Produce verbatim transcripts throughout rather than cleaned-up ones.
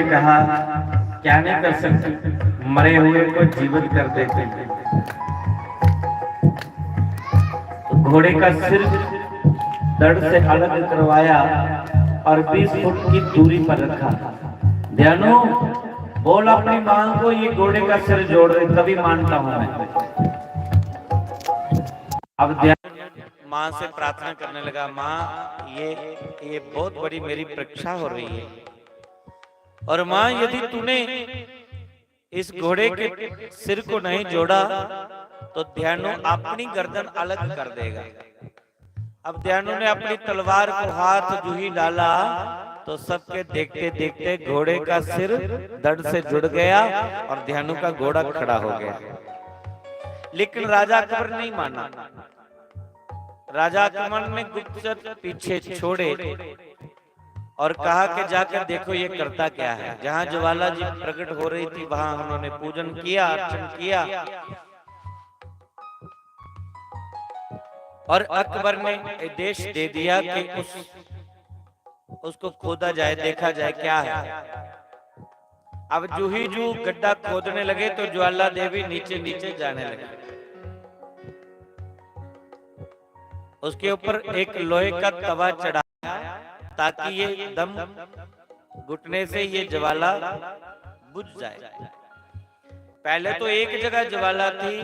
कहा, क्या नहीं कर सकती, मरे हुए को जीवित कर देती। तो घोड़े का सिर दड़ से अलग करवाया और बीस फुट की दूरी पर रखा। ध्यानो, बोल अपनी मां को, ये घोड़े का सिर जोड़ दे, तभी मानता हूं मैं। अब ध्यान, मां से प्रार्थना करने लगा, मां, ये ये बहुत बड़ी मेरी परीक्षा हो रही है, और मां, यदि तूने इस घोड़े के सिर को नहीं जोड़ा तो ध्यानो अपनी गर्दन अलग कर देगा। अब ध्यानो ने अपनी तलवार को हाथ जूही डाला तो सबके देखते देखते घोड़े का सिर दड़ से जुड़ गया और ध्यानो का घोड़ा खड़ा हो गया। लेकिन राजा अकबर नहीं माना। राजा अकबर ने गुप्तचर पीछे छोड़े और कहा कि जाकर देखो ये करता क्या है। जहां ज्वाला जी प्रकट हो रही थी वहां उन्होंने पूजन किया, अर्चन किया और अकबर ने आदेश दे दिया कि उस उसको खोदा जाए, देखा जाए क्या है। अब जूही जू गड्ढा खोदने लगे तो ज्वाला देवी नीचे नीचे जाने लगी। उसके ऊपर एक लोहे का तवा चढ़ाया ताकि ये दम घुटने से ये ज्वाला बुझ जाए। पहले तो एक जगह ज्वाला थी,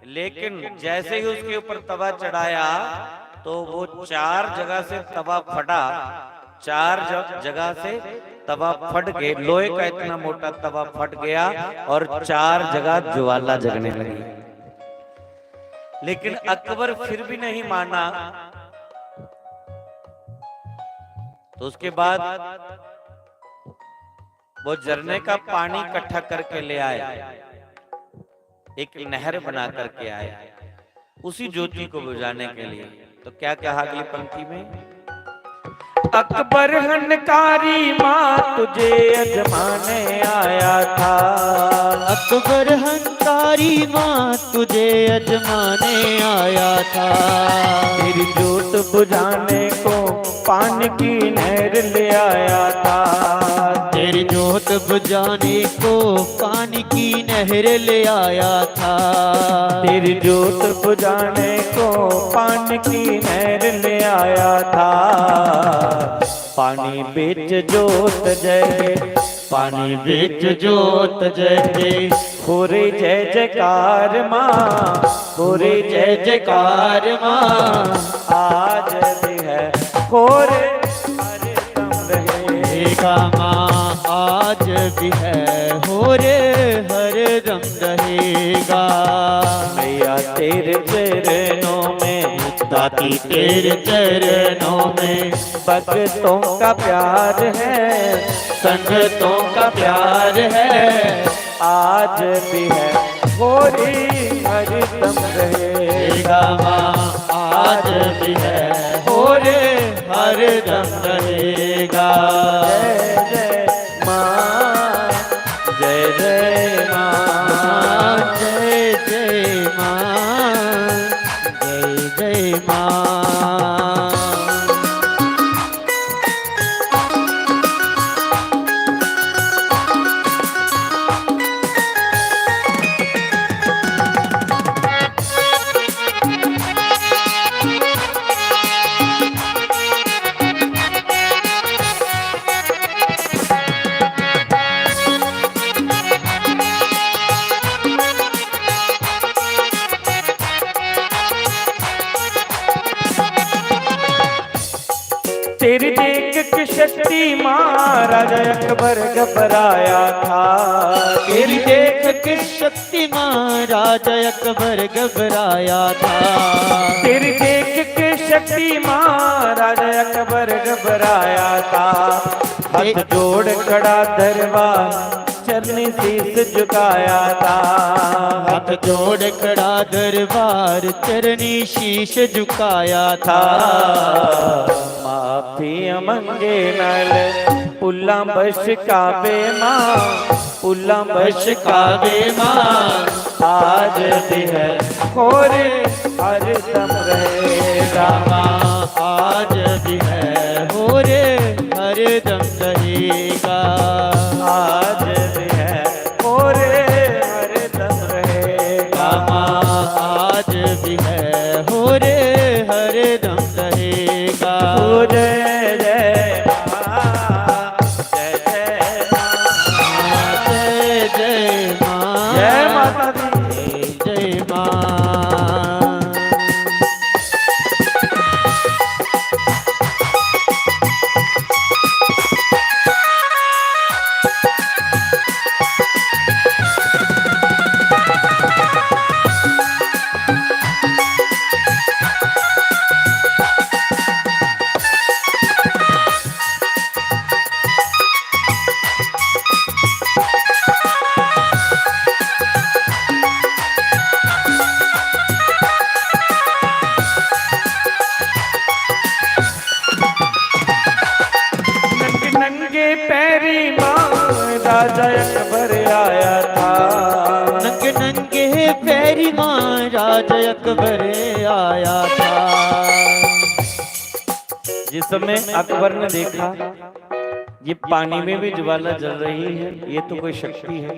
लेकिन जैसे ही उसके ऊपर तवा चढ़ाया तो वो चार जगह से तवा फटा। चार ज- जगह से तवा फट गए। लोहे का इतना मोटा तवा फट गया और चार जगह ज्वाला जगने लगी। लेकिन अकबर फिर भी नहीं माना। तो उसके बाद वो झरने का पानी इकट्ठा करके ले आए, एक नहर बना करके आए उसी ज्योति को बुझाने के लिए। तो क्या कहा अगली पंक्ति में? अकबर हंकारी मां तुझे अजमाने आया था। अकबर हंकारी मां तुझे अजमाने आया था। तेरी जोत बुझाने को पानी की नहर ले आया था। तेरी जोत बुझाने को पानी की नहर ले आया था। तेरी जोत बुझाने को पानी की नहर ले आया था। पानी बिच जोत जगे, पानी बिच जोत जगे, हो री जय जयकार मां, हो री जय जयकार मां। आज भी है, हो री हरदम रहेगा मां। आज भी है, हो री हरदम रहेगा। मैया तेरे चरणों में, दाती तेरे चरणों में, भक्तों का प्यार है, संगतों का प्यार है। आज भी है, हो री हरदम रहेगा मां। आज भी है, हो री हरदम रहेगा। जय जय मां, जय जय मां, जय जय मां, जय जय मां। तेरी देख के शक्ति मां राजा अकबर घबराया था। तेरी देख के शक्ति मां राजा अकबर घबराया था। तेरी देख के शक्ति मां राजा अकबर घबराया था। हाथ जोड़ खड़ा दरबार चरनी शीश झुकाया था। हाथ जोड़ खड़ा दरबार चरनी शीश झुकाया था। माफी मंगे नाल पुल्ला बख्श काबे मां, पुल्ला बख्श काबे मां। आज भी है, हो री हरदम रहेगा मां। आज भी है, हो री हरदम रहेगा। अकबर आया था। जिस समय अकबर ने देखा, ये पानी में भी ज्वाला जल रही है, ये तो कोई शक्ति है,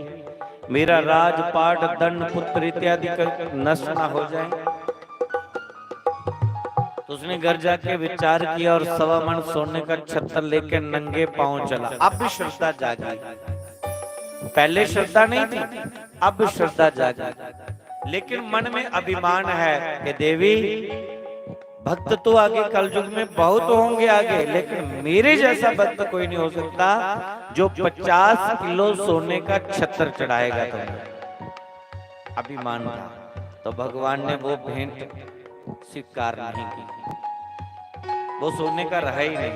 मेरा राजपाट, धन, पुत्र इत्यादि का नष्ट ना हो जाए। तो उसने घर जाके विचार किया और सवा मण सोने का छत्र लेके नंगे पांव चला। अब श्रद्धा जागी, पहले श्रद्धा नहीं थी, अब श्रद्धा जागी। लेकिन मन में अभिमान है कि देवी, भक्त तो आगे कलयुग में बहुत होंगे आगे, लेकिन मेरे जैसा भक्त कोई नहीं हो सकता जो पचास किलो सोने का छत्र चढ़ाएगा तुम्हें। अभिमान था, तो भगवान ने वो भेंट स्वीकार नहीं की, वो सोने का रहा ही नहीं।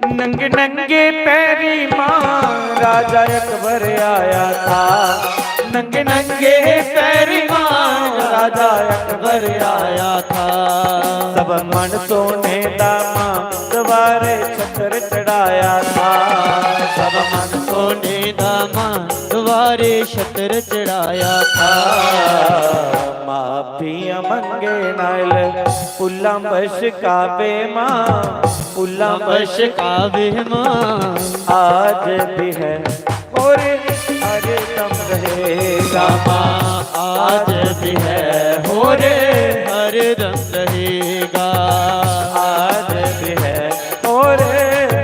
नंगे नंगे पैरी मां राजा अकबर आया था। नंगे नंगे पैरी मां राजा अकबर आया था। सब मण सोने दा मां द्वारे छत्र चढ़ाया था। सब मण सोने दा मां द्वारे छत्र चढ़ाया था। माफियां मंगे नाल पुल्लां बशकावे मां, पुल्लां बशकावे मां। आज भी है और हरदम रहेगा मां। आज भी है और हरदम रहेगा। आज भी है और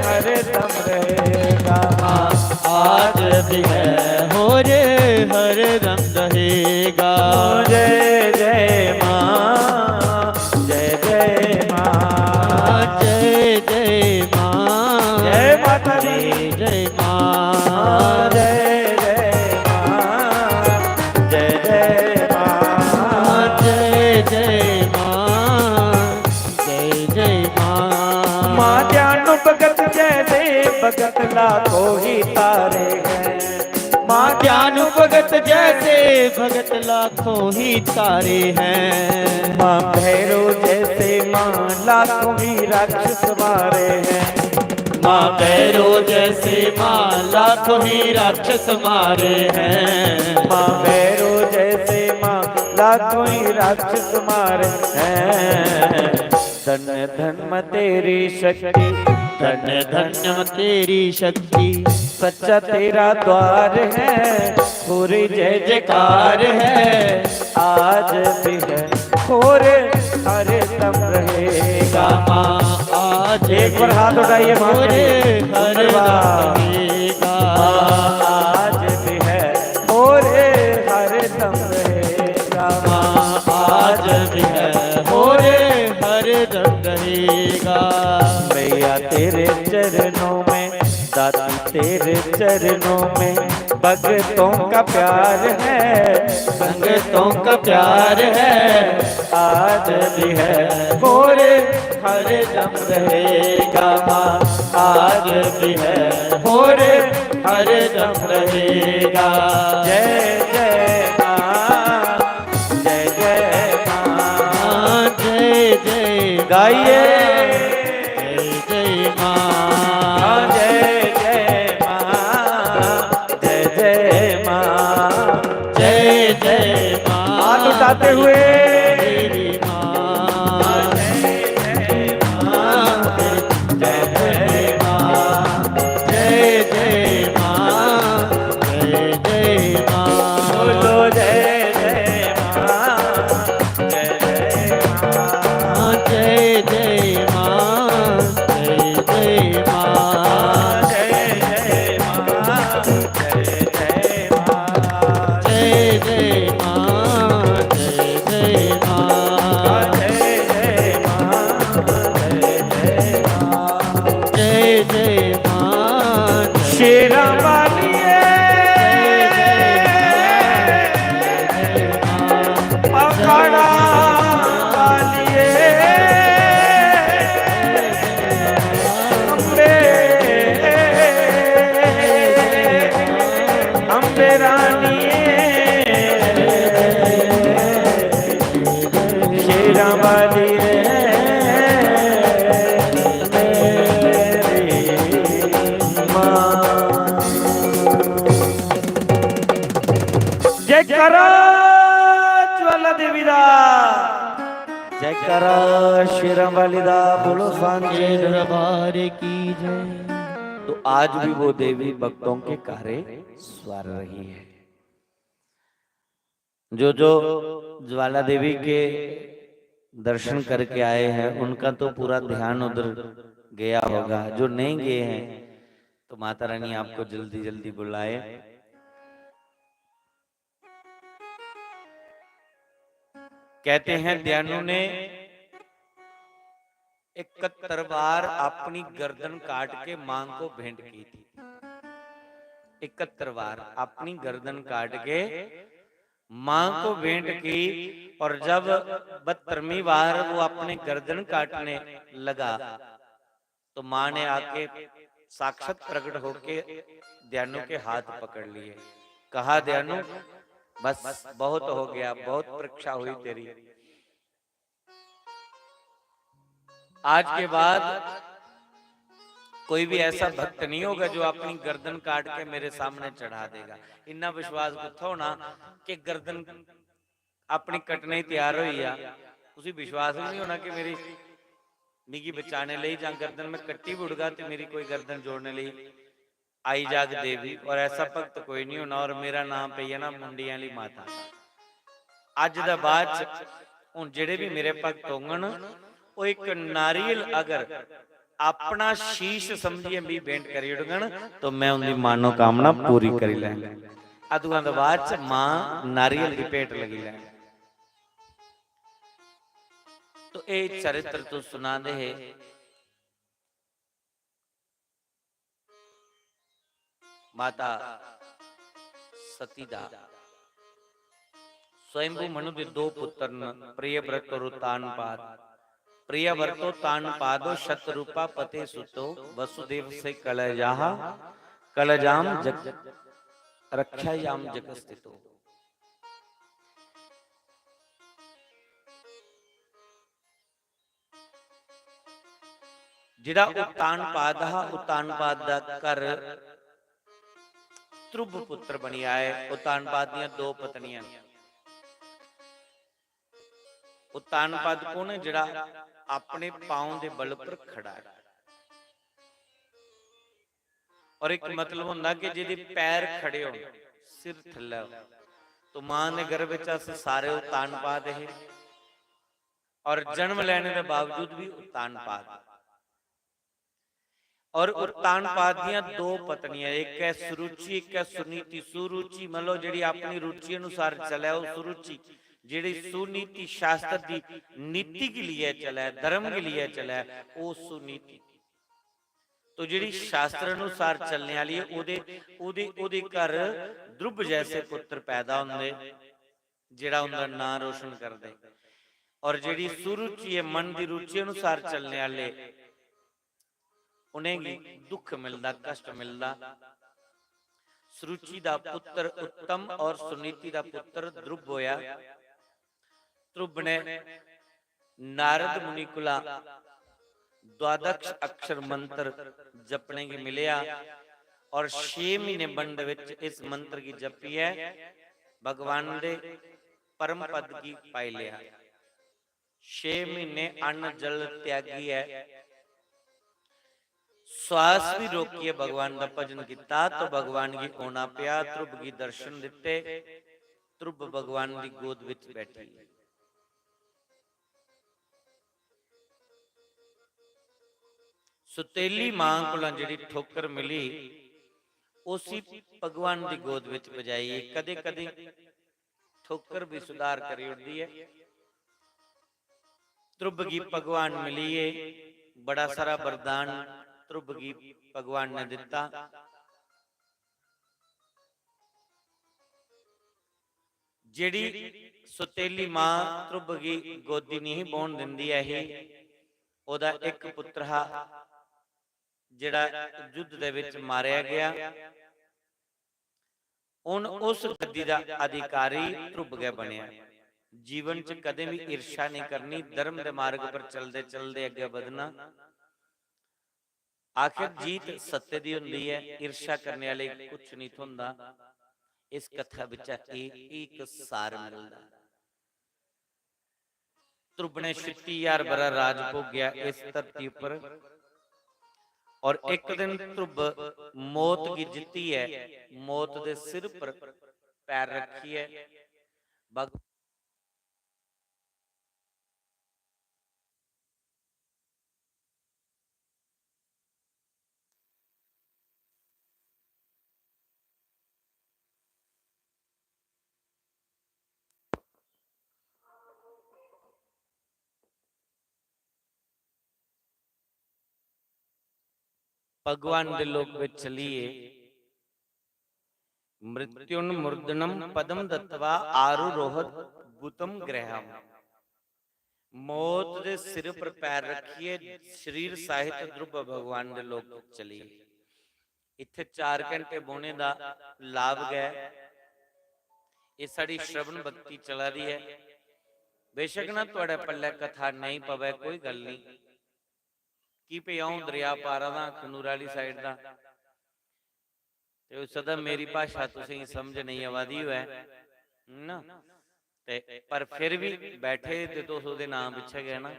हरदम रहेगा मां। आज भी है और हरदम रहेगा। जय जय मां, जय जय मां, जय जय मां, जय माता दी, जय मां, जय जय मां, जय जय मां, जय जय मां, जय जय मां। मां ध्यान भगत जैसे भगत लाखों ही तारे हैं। मां ध्यान भगत जैसे भगत लाखों ही तारे हैं। मां भैरव जैसे मां लाखों ही राक्षस मारे हैं। मां भैरव जैसे मां लाखों ही राक्षस मारे हैं। मां भैरव जैसे मां लाखों ही राक्षस मारे हैं। धन धन तेरी शक्ति, धन धन तेरी शक्ति। सच्चा तेरा द्वार है, पूरी जय जयकार है। आज भी है और हरदम रहेगा मां। आज एक बार हाथ उठाइए मां के लिए। धन्यवाद। आज भी है और हरदम रहेगा मां। आज भी है और हरदम रहेगा। मैया तेरे चरणों में, दाती तेरे चरणों में भक्तों का प्यार है, संगतों का प्यार है। आज भी है और हरदम रहेगा मां। आज भी है और हरदम रहेगा। जय जय मां, जय जय मां, जय जय। गाइए। जय जय मां। जय जय मां, जय जय मां, जय जय मां। हाथ उठाते हुए। जय जय मां, जय जय मां, जय जय मां। बोलो जय जय मां, जय जय मां, जय जय मां, जय जय मां, जय जय मां। जय जय मां, जय जय मां, जय जय मां, जय जय मां, जय जय मां, जय जय मां। शेरां वालिए, अखाड़ा वालिए, अम्बे, अम्बे रानी, शेरां वाली है मेरी मां। जयकारा दा। जयकारा शेरां वाली दा, बोलो सांचे दरबार की जय। तो आज भी वो देवी भक्तों के कार्य स्वर रही है। जो जो ज्वाला देवी के दर्शन करके आए हैं, उनका तो पूरा ध्यान उधर गया होगा। जो नहीं गए हैं, तो माता रानी आपको जल्दी जल्दी बुलाए। कहते हैं, दयानु ने इकहत्तर बार अपनी गर्दन काट के मां को भेंट की थी। इकहत्तर बार अपनी गर्दन काट के मां को भेंट की, और जब बहत्तरवीं बार वो अपने गर्दन काटने लगा, तो मां ने आके साक्षात प्रकट होके दयानु के हाथ पकड़ लिए। कहा, दयानु, बस, बहुत हो गया, बहुत परीक्षा हुई तेरी। आज के बाद कोई भी ऐसा भक्त नहीं होगा जो अपनी गर्दन काट के मेरे सामने चढ़ा देगा। इन्ना विश्वास कित्थों होना कि गर्दन अपनी कट्टने गी त्यार होई जा, उसी विश्वास ही नहीं होना कि मेरी, मिगी बचाने लेई जां गर्दन में कट्टी बुड़गा ते मेरी कोई गर्दन जोड़ने लेई आई जाग देवी, और ऐसा भक्त कोई नहीं होना, और मेरा नाम पेई जाना मुंडियां आह्ली माता। अज्ज दे बाद च हुन जेह्ड़े भी मेरे भक्त होंगन, ओह् इक नारियल अगर अपना शीश समझियै मी भेंट करी ओड़गन, तो मैं उंदी मनोकामना पूरी करी लैंग। अदुआं दे बाद च मां नारियल दी भेंट लगी लैन। तो एह् चरित्र तुस सुना दे हे। माता सती दा। स्वयंभू मनु दे दो पुत्र न, प्रियव्रत और उत्तानपाद। प्रियव्रतो तानपादो शतरूपा पते सुतो, वसुदेव से कलजाहा, कलजाम जग, रक्षायाम जग स्थितो। जेह्ड़ा उत्तानपाद हा, उत्तानपाद दा घर ध्रुव पुत्र बनी आए। उत्तानपाद दियां दो पत्नियां न। उत्तानपाद कौन है? जेह्ड़ा अपने पांव दे बल पर खड़ा है। और एक मतलब होंदा कि जेह्दे पैर खड़े होन, सिर थल्लै हो। तो मां दे गर्भ च अस सारे उत्तानपाद हे। और जन्म लैने दे बावजूद भी उत्तानपाद। और उत्तानपाद दियां दो पत्नियां, एक है सुरुचि, एक है सुनीति। सुरुचि मतलब जेह्ड़ी अपनी रुचि अनुसार चलै, ओह् सुरुचि। जेह्ड़ी सुनीति, शास्त्र दी नीति गी लेइयै चलै, धर्म गी लेइयै चलै, ओह् सुनीति। तो जेह्ड़ी शास्त्र अनुसार चलने आह्ली ऐ, ओह्दे, ओह्दे, ओह्दे घर ध्रुव जैसे पुत्र पैदा होंदे, जेह्ड़ा उं'दा नांऽ रोशन करदे। और जेह्ड़ी सुरुचि ऐ, मन दी रुचि अनुसार चलने आह्ले, उ'नेंगी दुख मिलदा, कष्ट मिलदा। सुरुचि दा पुत्र उत्तम और सुनीति दा पुत्र ध्रुव होया। ध्रुव ने नारद मुनि कोला द्वादश अक्षर मंत्र जपने गी मिलेआ और छे म्हीने वन दे विच इस मंत्र गी जपियै भगवान दे परम पद गी पाई लेआ। छे म्हीने अन्न जल त्यागियै, श्वास भी रोकियै भगवान दा भजन कीता, तो भगवान गी औना पेआ। ध्रुव गी दर्शन दित्ते। ध्रुव भगवान दी गोद विच बैठी। सुतेली मां कोला जेह्ड़ी ठोकर मिली, उसी भगवान दी गोद विच बजाइयै। कदें-कदें ठोकर भी सुधार करी ओड़दी ऐ। ध्रुव गी भगवान मिलियै बड़ा सारा वरदान ध्रुव गी भगवान ने दित्ता। जेह्ड़ी सुतेली मां ध्रुव गी गोदी नहीं बौह्न दिंदी ऐ ही, ओह्दा इक पुत्र हा, जेह्ड़ा युद्ध दे विच मारेआ गेआ। हुन उस गद्दी दा अधिकारी ध्रुव गै बनेआ। जीवन च कदें भी ईर्ष्या नहीं करनी, धर्म दे मार्ग पर चलदे चलदे अग्गें बधना। आखिर जीत सत्य दी होंदी ऐ, ईर्ष्या करने आह्ले कुछ नहीं थ्होंदा। इस कथा बिच्चा एह्, एह् इक सार मिलदा। ध्रुव ने छित्ती ज्हार बरा राज भोगेआ इस धरती उप्पर। और इक दिन ध्रुव मौत गी जित्तियै मौत दे सिर पर पैर रखियै भग- भगवान दे लोक बिच चलिए। मृत्युन मुर्दनम पदम दत्वा आरुरोह भूतम गृहम। मौत दे सिर पर पैर रखिए शरीर साहित ध्रुव भगवान दे लोक चलिए। इत्थे चार घंटे बौह्ने दा लाभ गै। एह् साढ़ी श्रवण भक्ति चला दी ऐ। बेशक ना थुआढ़े पल्लै कथा नेईं पवै, कोई गल्ल नेईं। की भई अ'ऊं दरेआ पारा दा, अखनूर आह्ली side दा, ते होई सकदा मेरी भाशा तुसेंगी समझ नेईं आवा दी होऐ, है ना? ते पर फिर बी बैठे ते तुस ओह्दे नांऽ पिच्छें गै ना।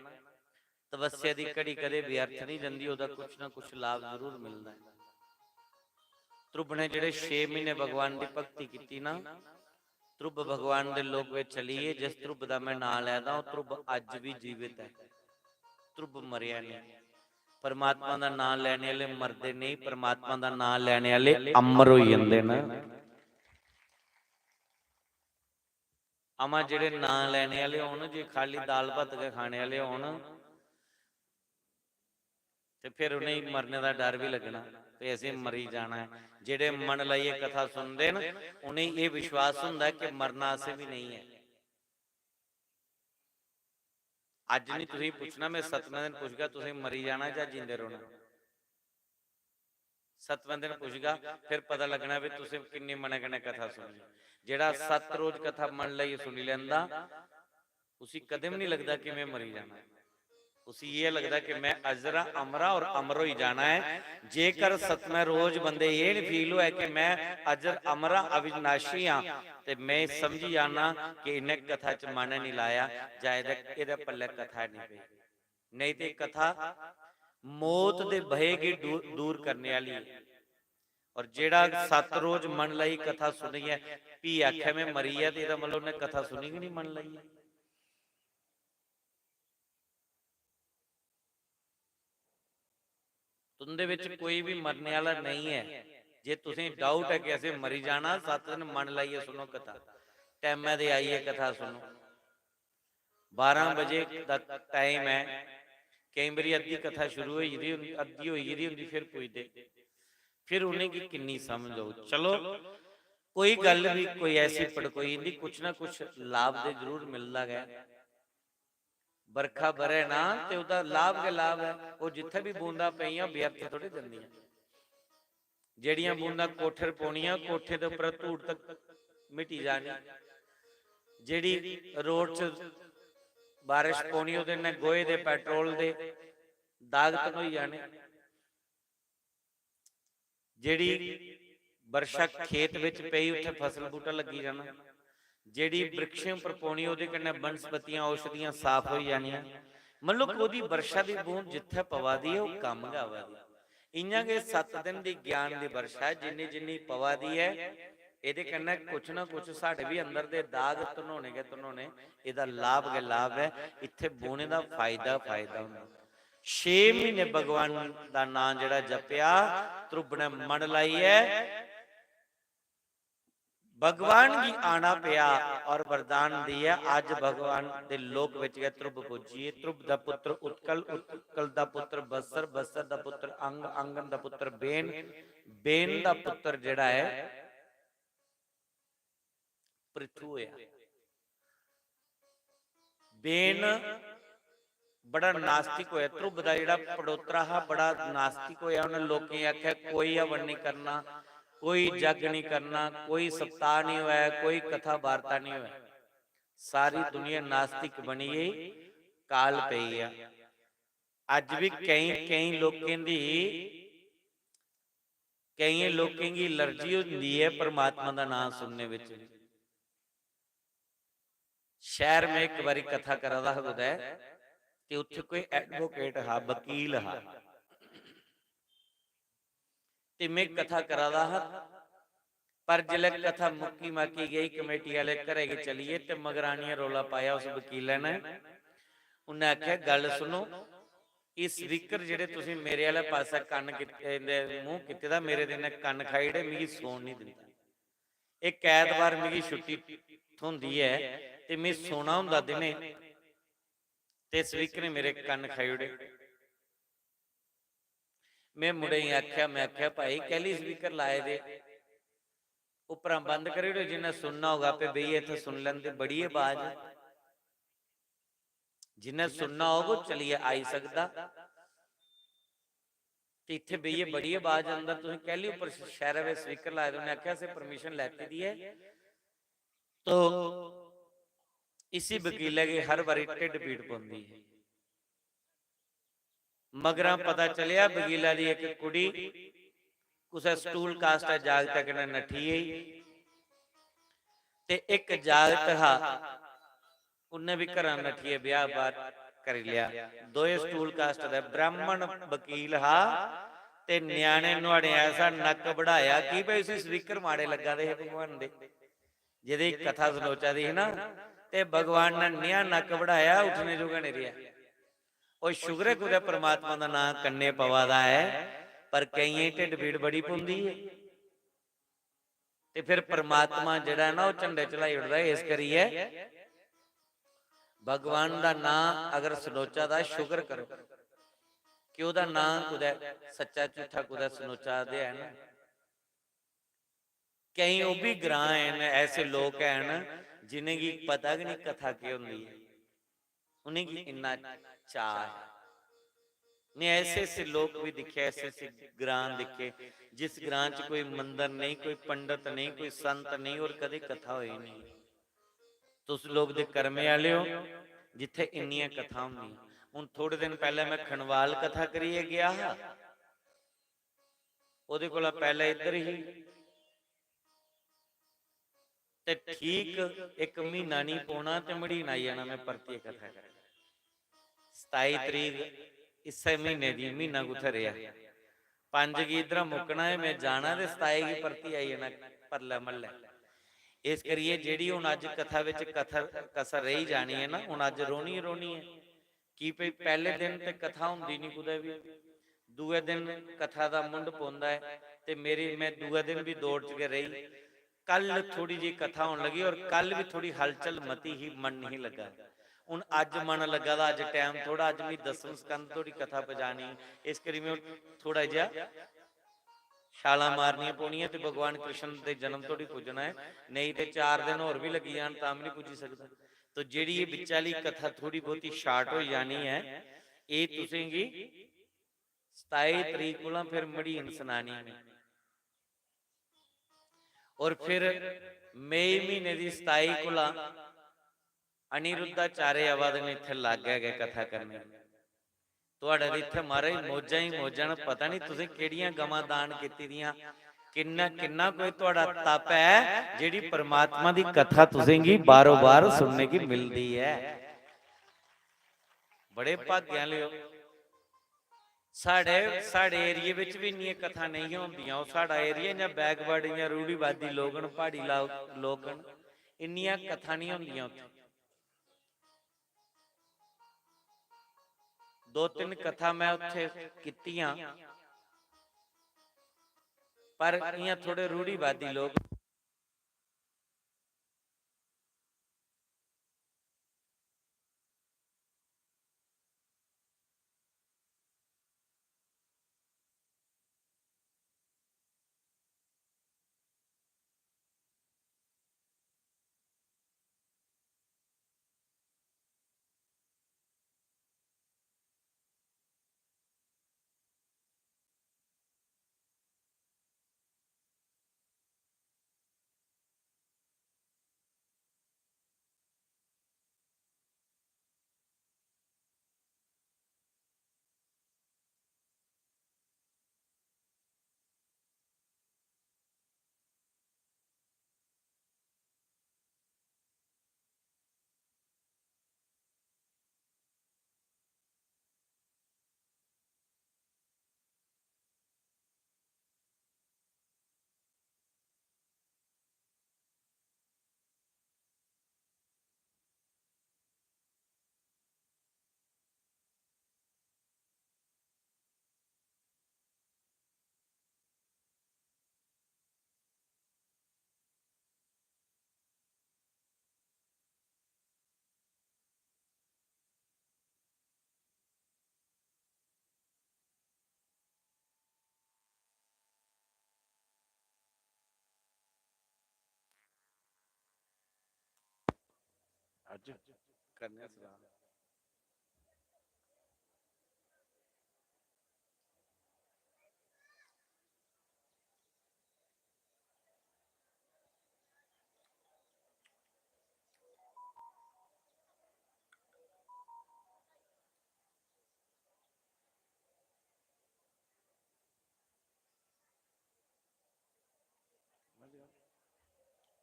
तपस्या दी घड़ी कदें व्यर्थ निं जंदी, ओह्दा कुछ ना कुछ लाभ जरूर मिलदा ऐ। ध्रुव ने जेह्ड़े छे म्हीने भगवान दी भक्ति कीती ना, ध्रुव भगवान दे लोक बिच चली गे। जिस ध्रुव दा में नांऽ लैदा, ओह् ध्रुव अज्ज बी जीवित ऐ। ध्रुव मरेआ नेईं। परमात्मा दा नांऽ लैने आह्ले मरदे नेईं, परमात्मा दा नांऽ लैने आह्ले अमर होई जंदे न। अमा जेह्ड़े नांऽ लैने आह्ले होन, जे खाल्ली दाल भत्त गै खाने आह्ले होन, ते फिर उ'नेंगी मरने दा डर बी लग्गना, ते असें मरी जाना ऐ। जेह्ड़े मन लाइयै कथा सुनदे न, उ'नेंगी एह् विश्वास होंदा ऐ कि मरना असें बी नेईं ऐ। अज्ज निं तुसेंगी पुच्छना, में सतमें दिन पुच्छगा, तुसें मरी जाना जां जींदे रौह्ना? सतमें दिन पुच्छगा, फिर पता लग्गना भी तुसें किन्नी मनै कन्नै कथा सुनी। जेह्ड़ा सत्त रोज कथा मन लाइयै सुनी लैंदा, उसी कदें बी निं लगदा कि में मरी जाना। उसी इ'यै लगदा कि में अजरा, अमरा और अमर होई जाना ऐ। जेकर सतमें रोज बंदे गी एह् निं feel होऐ कि में अजर, अमरा, अविनाशी आं, ते में समझी जाना कि इ'न्नै कथा च मन निं लाया, जां एह्दे, एह्दे पल्लै कथा निं पेई। नेईं ते कथा मौत दे भय गी दू-, दूर करने आह्ली ऐ। और जेह्ड़ा सत्त रोज मन लाई कथा सुनियै फ्ही आखै, "में मरी गेआ," ते एह्दा मतलब उन्नै कथा सुनी गै निं मन लाइयै। तुं'दे बिच कोई बी मरने आह्ला नेईं ऐ। जे तुसें doubt ऐ कि असें मरी जाना, सत्त दिन मन लाइयै सुनो कथा, टैमै दे आइयै कथा सुनो। बारां बजे दा time ऐ, केईं बारी अद्धी कथा शुरू होई गेदी होंदी, अद्धी होई गेदी होंदी, फिर पुजदे, फिर उ'नेंगी किन्नी समझ औग। चलो, कोई गल्ल बी, कोई ऐसी पड़कोई जंदी, कुछ ना कुछ लाभ ते जरूर मिलदा गै। बरखा बरै ना ते ओह्दा लाभ गै लाभ ऐ। ओह् जित्थै बी बूंदां पेइयां, व्यर्थ थोड़ी जंदियां। जेह्ड़ियां बूंदां कोठे पर पौनियां, कोठे दे उप्पर धूड़ तक मिटी जानी। जेह्ड़ी road च बारिश पौनी, ओह्दे कन्नै गोहे दे, petrol दे दाग धनोई जाने। जेह्ड़ी बर्शा खेत बिच पेई, उत्थै फसल बूह्टा लग्गी जाना। जेह्ड़ी वृक्षें उप्पर पौनी, ओह्दे कन्नै बनस्पतियां, औषधियां साफ होई जानियां। मतलब, ओह्दी बर्शा दी बूंद जित्थै पवा दी ऐ, ओह् कम्म गै आवा दी। इ'यां गै सत्त दिन दी ज्ञान दी बर्शा ऐ, जिन्नी जिन्नी पवा दी ऐ, एह्दे कन्नै कुछ ना कुछ साढ़े बी अंदर दे दाग धनोने गै धनोने। एह्दा लाभ गै लाभ ऐ। इत्थै बौह्ने दा फायदा, फायदा होंदा। छे म्हीने भगवान दा नांऽ जेह्ड़ा जपेआ, ध्रुव ने मन लाइयै भगवान गी आना पेआ और वरदान देइयै अज्ज भगवान दे लोक बिच गै ध्रुव पुज्जियै। ध्रुव दा पुत्र उत्कल, उत्कल दा पुत्र बत्सर, बत्सर दा पुत्र अंग, अंग दा पुत्र बेन, बेन दा पुत्र जेह्ड़ा ऐ पृथु होया। बेन बड़ा नास्तिक होया, ध्रुव दा जेह्ड़ा पड़ोतरा हा, बड़ा नास्तिक होया। उन्हें लोकें गी आखेआ, "कोई हवन नहीं करना, कोई जग नहीं करना, कोई सप्ताह नहीं होया, कोई कथा वार्ता नहीं होया।" सारी दुनिया नास्तिक बनी गई, काल पेई गया। अज्ज भी केईं, केईं लोकें दी केइयें लोकें गी allergy होंदी ऐ परमात्मा दा नांऽ सुनने बिच। शैह्र में इक बारी कथा करा दा हा कुतै, ते उत्थै कोई advocate हा, वकील हा, ते में कथा करा दा हा। पर जिसलै कथा मुक्की माकी गई, कमेटी आह्ले घरै गी चली गे, ते मगर आनियै रौला पाया उस वकीलै ने। उन्नै आखेआ, "गल्ल सुनो, एह् स्पीकर जेह्ड़े तुसें मेरे आह्ले पासै कन्न कीते दे, मूंह् कीते दा, मेरे ते इन्नै कन्न खाई ओड़े, मिगी सौन निं दिंदा। इक ऐतवार मिगी छुट्टी थ्होंदी ऐ ते में सोना होंदा दिनें, ते स्पीकर ने मेरे कन्न खाई ओड़े।" में मुड़े गी आखेआ, में आखेआ, "भाई, कैह्ली स्पीकर लाए दे? उप्परा बंद करी ओड़ो, जिन्नै सुनना होगा आपे बेहियै इत्थै सुनी लैंदे, बड़ी अवाज ऐ। जिन्नै सुनना होग ओह् चलियै आई सकदा।" ते इत्थै बेहियै बड़ी अवाज, अंदर तुसें कैह्ली उप्पर शैह्रै दे स्पीकर लाए दे? उ'नें आखेआ, "असें परमिशन लैती दी ऐ।" तो इसी वकीलै गी हर बारी ढिड्ड पीड़ पौंदी ही। मगरा पता चलेआ, वकीला दी इक कुड़ी कुसै स्टूल कास्टा जागतै कन्नै नट्ठी गेई, ते इक जागत हा, उन्नै बी घरा नट्ठियै ब्याह् बार करी लेआ। दोए स्टूल कास्ट दा ब्राह्मण वकील हा, ते ञ्याणे नुहाड़े ऐसा नक्क बढ़ाया कि भाई उसी स्पीकर माड़े लग्गा दे हे भगवान दे, जेह्दी कथा सनोचा दी ही ना, ते भगवान ने नेहा नक्क बढ़ाया, उट्ठने जोगा निं रेहा। ओह् शुक्र ऐ कुतै परमात्मा दा नांऽ कन्नै पवा दा ऐ, पर केइयें ढिड्ड पीड़ बड़ी पौंदी ऐ। ते फिर परमात्मा जेह्ड़ा ऐ ना, ओह् झंडे चढ़ाई ओड़दा ऐ। इस करियै भगवान दा नांऽ अगर सनोचा दा, शुक्र करो कि ओह्दा नांऽ कुतै सच्चा झूठा कुतै सनोचा दे है ना। केईं ओह् बी ग्रांऽ हैन, ऐसे लोक हैन जिनेंगी पता गै निं कथा केह् होंदी ऐ, उनेंगी इन्ना चाऽ ऐ। में ऐसे ऐसे लोक बी दिक्खे, ऐसे ऐसे ग्रांऽ दिक्खे, जिस ग्रांऽ च कोई मंदर नेईं, कोई पंडत नेईं, कोई संत नेईं, और कदें कथा होई नेईं। तुस लोक दे कर्मे आह्ले ओ, जित्थै इन्नियां कथा होंदियां। हून थोड़े दिन पैह्लें में खनवाल कथा करियै गेआ हा, ओह्दे कोला पैह्लें इद्धर ही, ते ठीक इक म्हीना निं पौना ते मड़ीन आई जाना में परतियै कथा करन। सताई तरीक इस्सै म्हीने दी, म्हीना कुत्थै रेहा, पंज गी इद्धरा मुक्कना ऐ, में जाना ते सताई गी परतियै आई जाना परलै म्हल्लै। इस करियै जेह्ड़ी हून अज्ज कथा बिच कथा, कसर रेही जानी ऐ ना, हून अज्ज रोनी गै रोनी ऐ। की भई पैह्ले दिन ते कथा होंदी निं कुतै बी, दूए दिन कथा दा मुंढ पौंदा ऐ, ते मेरी, में दूए दिन बी दौड़ च गै रेही। कल थोड़ी जेही कथा होन लगी और कल बी थोड़ी हलचल मती ही, मन निं लग्गा। हून अज्ज मन लग्गा दा, अज्ज टैम थोड़ा, अज्ज मिगी दसम स्कंद थोड़ी कथा पजानी, इस करी में थोड़ा जेहा छालां मारनियां पौनियां ते भगवान कृष्ण दे जन्म धोड़ी पुज्जना ऐ, नेईं ते चार दिन होर बी लग्गी जान तां बी निं पुज्जी सकदा। तो जेह्ड़ी एह् बिच्चा आह्ली कथा थोड़ी बहुती short होई जानी ऐ, एह् तुसेंगी सताई तरीक कोला फिर मड़ीन सनानी ऐ। और फिर मई म्हीने दी सताई कोला अनिरुद्धाचार्य आवा दे न इत्थै लागै गै कथा करने। थुआढ़े ते इत्थै महाराज मौजां ही मौजां न, पता निं तुसें केह्ड़ियां गमां दान कीती दियां, किन्ना, किन्ना कोई थुआढ़ा तप ऐ, जेह्ड़ी परमात्मा दी कथा तुसेंगी बारो-बार सुनने गी मिलदी ऐ। बड़े भाग्य आह्ले ओ। साढ़े, साढ़े area बिच बी इन्नियां कथां नेईं होंदियां। ओह् साढ़ा area इ'यां backward, इ'यां रूढ़िवादी लोक न, प्हाड़ी ला-, लोक न, इन्नियां कथां निं होंदियां उत्थै। दो तिन्न कथा में उत्थै कीतियां, पर इ'यां थोड़े रूढ़िवादी लोक। अज्ज करने आं सलाह।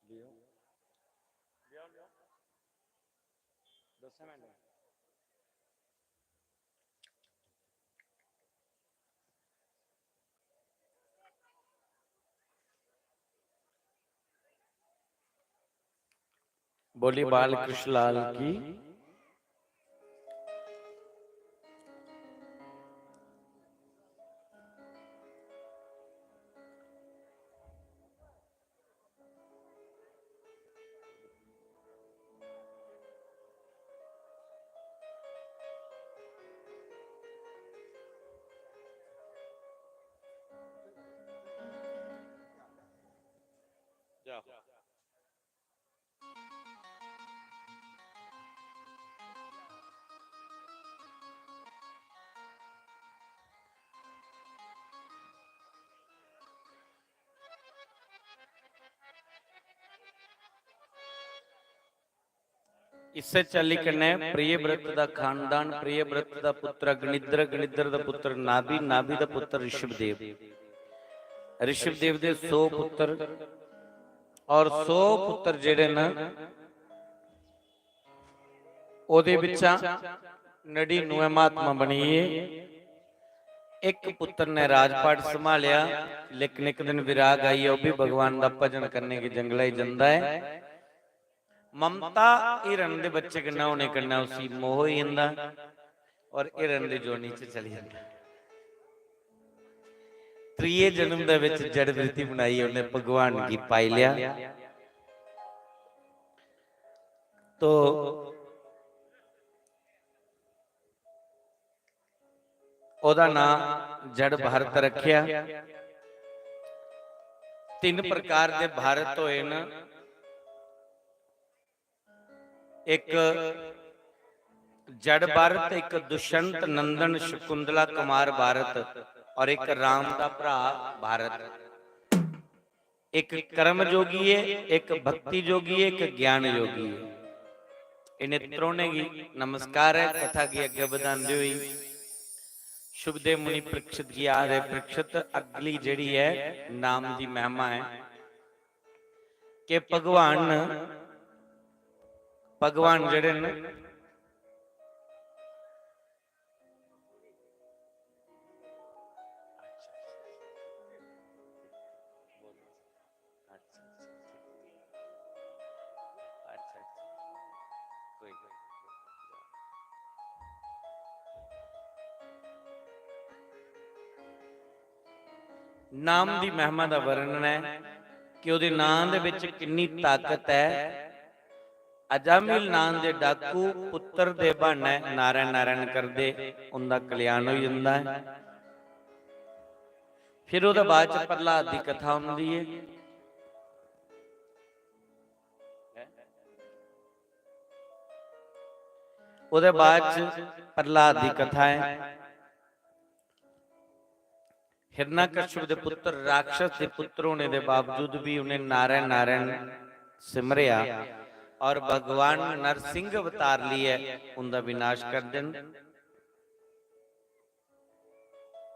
लियो। लियो, लियो। दस मिनट। बोली बाल कृष्ण लाल की। इस्सै चाल्ली कन्नै प्रियव्रत दा खानदान, प्रियव्रत दा पुत्र अग्निद्र, अग्निद्र दा पुत्र नाभि, नाभि दा पुत्र ऋषभदेव, ऋषभदेव दे सौ पुत्र, और सौ पुत्र जेह्ड़े न, ओह्दे बिच्चा नड़िनुए महात्मा बनी गे। इक पुत्र ने राजपाट संभालेआ, लेकिन इक दिन विराग आई गेआ, ओह् बी भगवान दा भजन करने गी जंगलै च जंदा ऐ। ममता हिरण दे बच्चे कन्नै होने कन्नै उसी मोह होई जंदा और हिरण दी जोनी च चली जंदा। त्रिये जन्म दे विच जड़ वृत्ति बनाई उन्हें भगवान गी पाई लिया। तो ओह्दा नां जड़ भारत रखेआ। तिन्न प्रकार दे भारत होए न। इक जड़ भारत, इक दुष्यंत नंदन शकुंतला कुमार भारत और इक राम दा भ्रा भारत। इक कर्म जोगी है, इक भक्ति जोगी है, इक ज्ञान जोगी है। इन्हें त्रोने गी नमस्कार है। कथा गी अग्गे बधांदे होई शुभदेव मुनि परीक्षित गी आखदे, परीक्षित, अगली जेह्ड़ी ऐ नाम दी महिमा ऐ कि भगवान न, भगवान जेह्ड़े न, अच्छा, अच्छा। अच्छा, अच्छा। कोई, कोई, कोई। नाम दी महिमा दा वर्णन ऐ कि ओह्दे नां दे बिच किन्नी ताकत ऐ। अजामिल नां दे डाकू पुत्तर दे ब्हानै नारायण नारायण करदे, उं'दा कल्याण होई जंदा ऐ। फिर ओह्दे बाद च प्रह्लाद दी कथा औंदी ऐ। ओह्दे बाद च प्रह्लाद दी कथा ऐ। हिरण्यकश्यप दे पुत्र, राक्षस दे पुत्र होने दे बावजूद भी उन्हें नारायण नारायण सिमरेआ और भगवान नरसिंह अवतार लेइयै उंदा विनाश कर देन।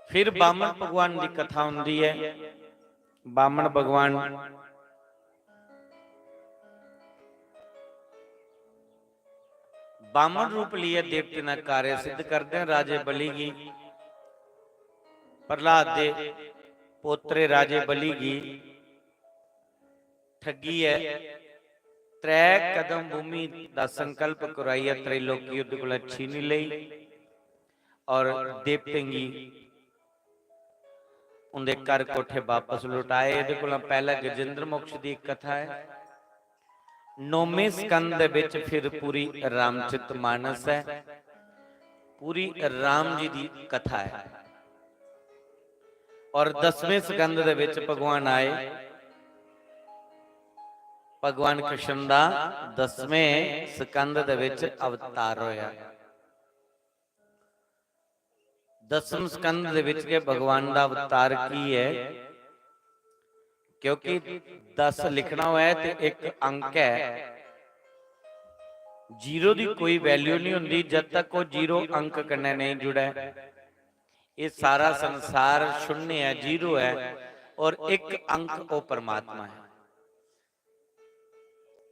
फिर बामन भगवान दी कथा होंदी ऐ। बामन भगवान बामन रूप लेइयै देवतें दा कार्य सिद्ध करदे न। राजे बलि गी, प्रह्लाद दे पोतरे राजे बलि गी ठगियै त्रै कदम भूमि दा संकल्प कराइयै त्रैलोकी ओह्दे कोला छीनी लेई और देवतें गी उंदे घर कोठे बापस लौटाए। एह्दे कोला पैह्लें गजेंद्र मोक्ष दी इक कथा ऐ। नौमें स्कंद दे बिच फिर पूरी रामचरित मानस ऐ, पूरी राम जी दी कथा ऐ। और दसवें स्कंद दे बिच भगवान आए, भगवान कृष्ण दा दसमें स्कंद दे विच अवतार होया। दसम स्कंद दे विच गै भगवान दा अवतार की ऐ? क्योंकि दस लिखना होऐ ते इक अंक ऐ, जीरो दी कोई वैल्यू नहीं होंदी जद तक वो जीरो अंक कन्नै नहीं जुड़ै। ये सारा संसार शून्य है, जीरो है, और एक अंक वो परमात्मा है।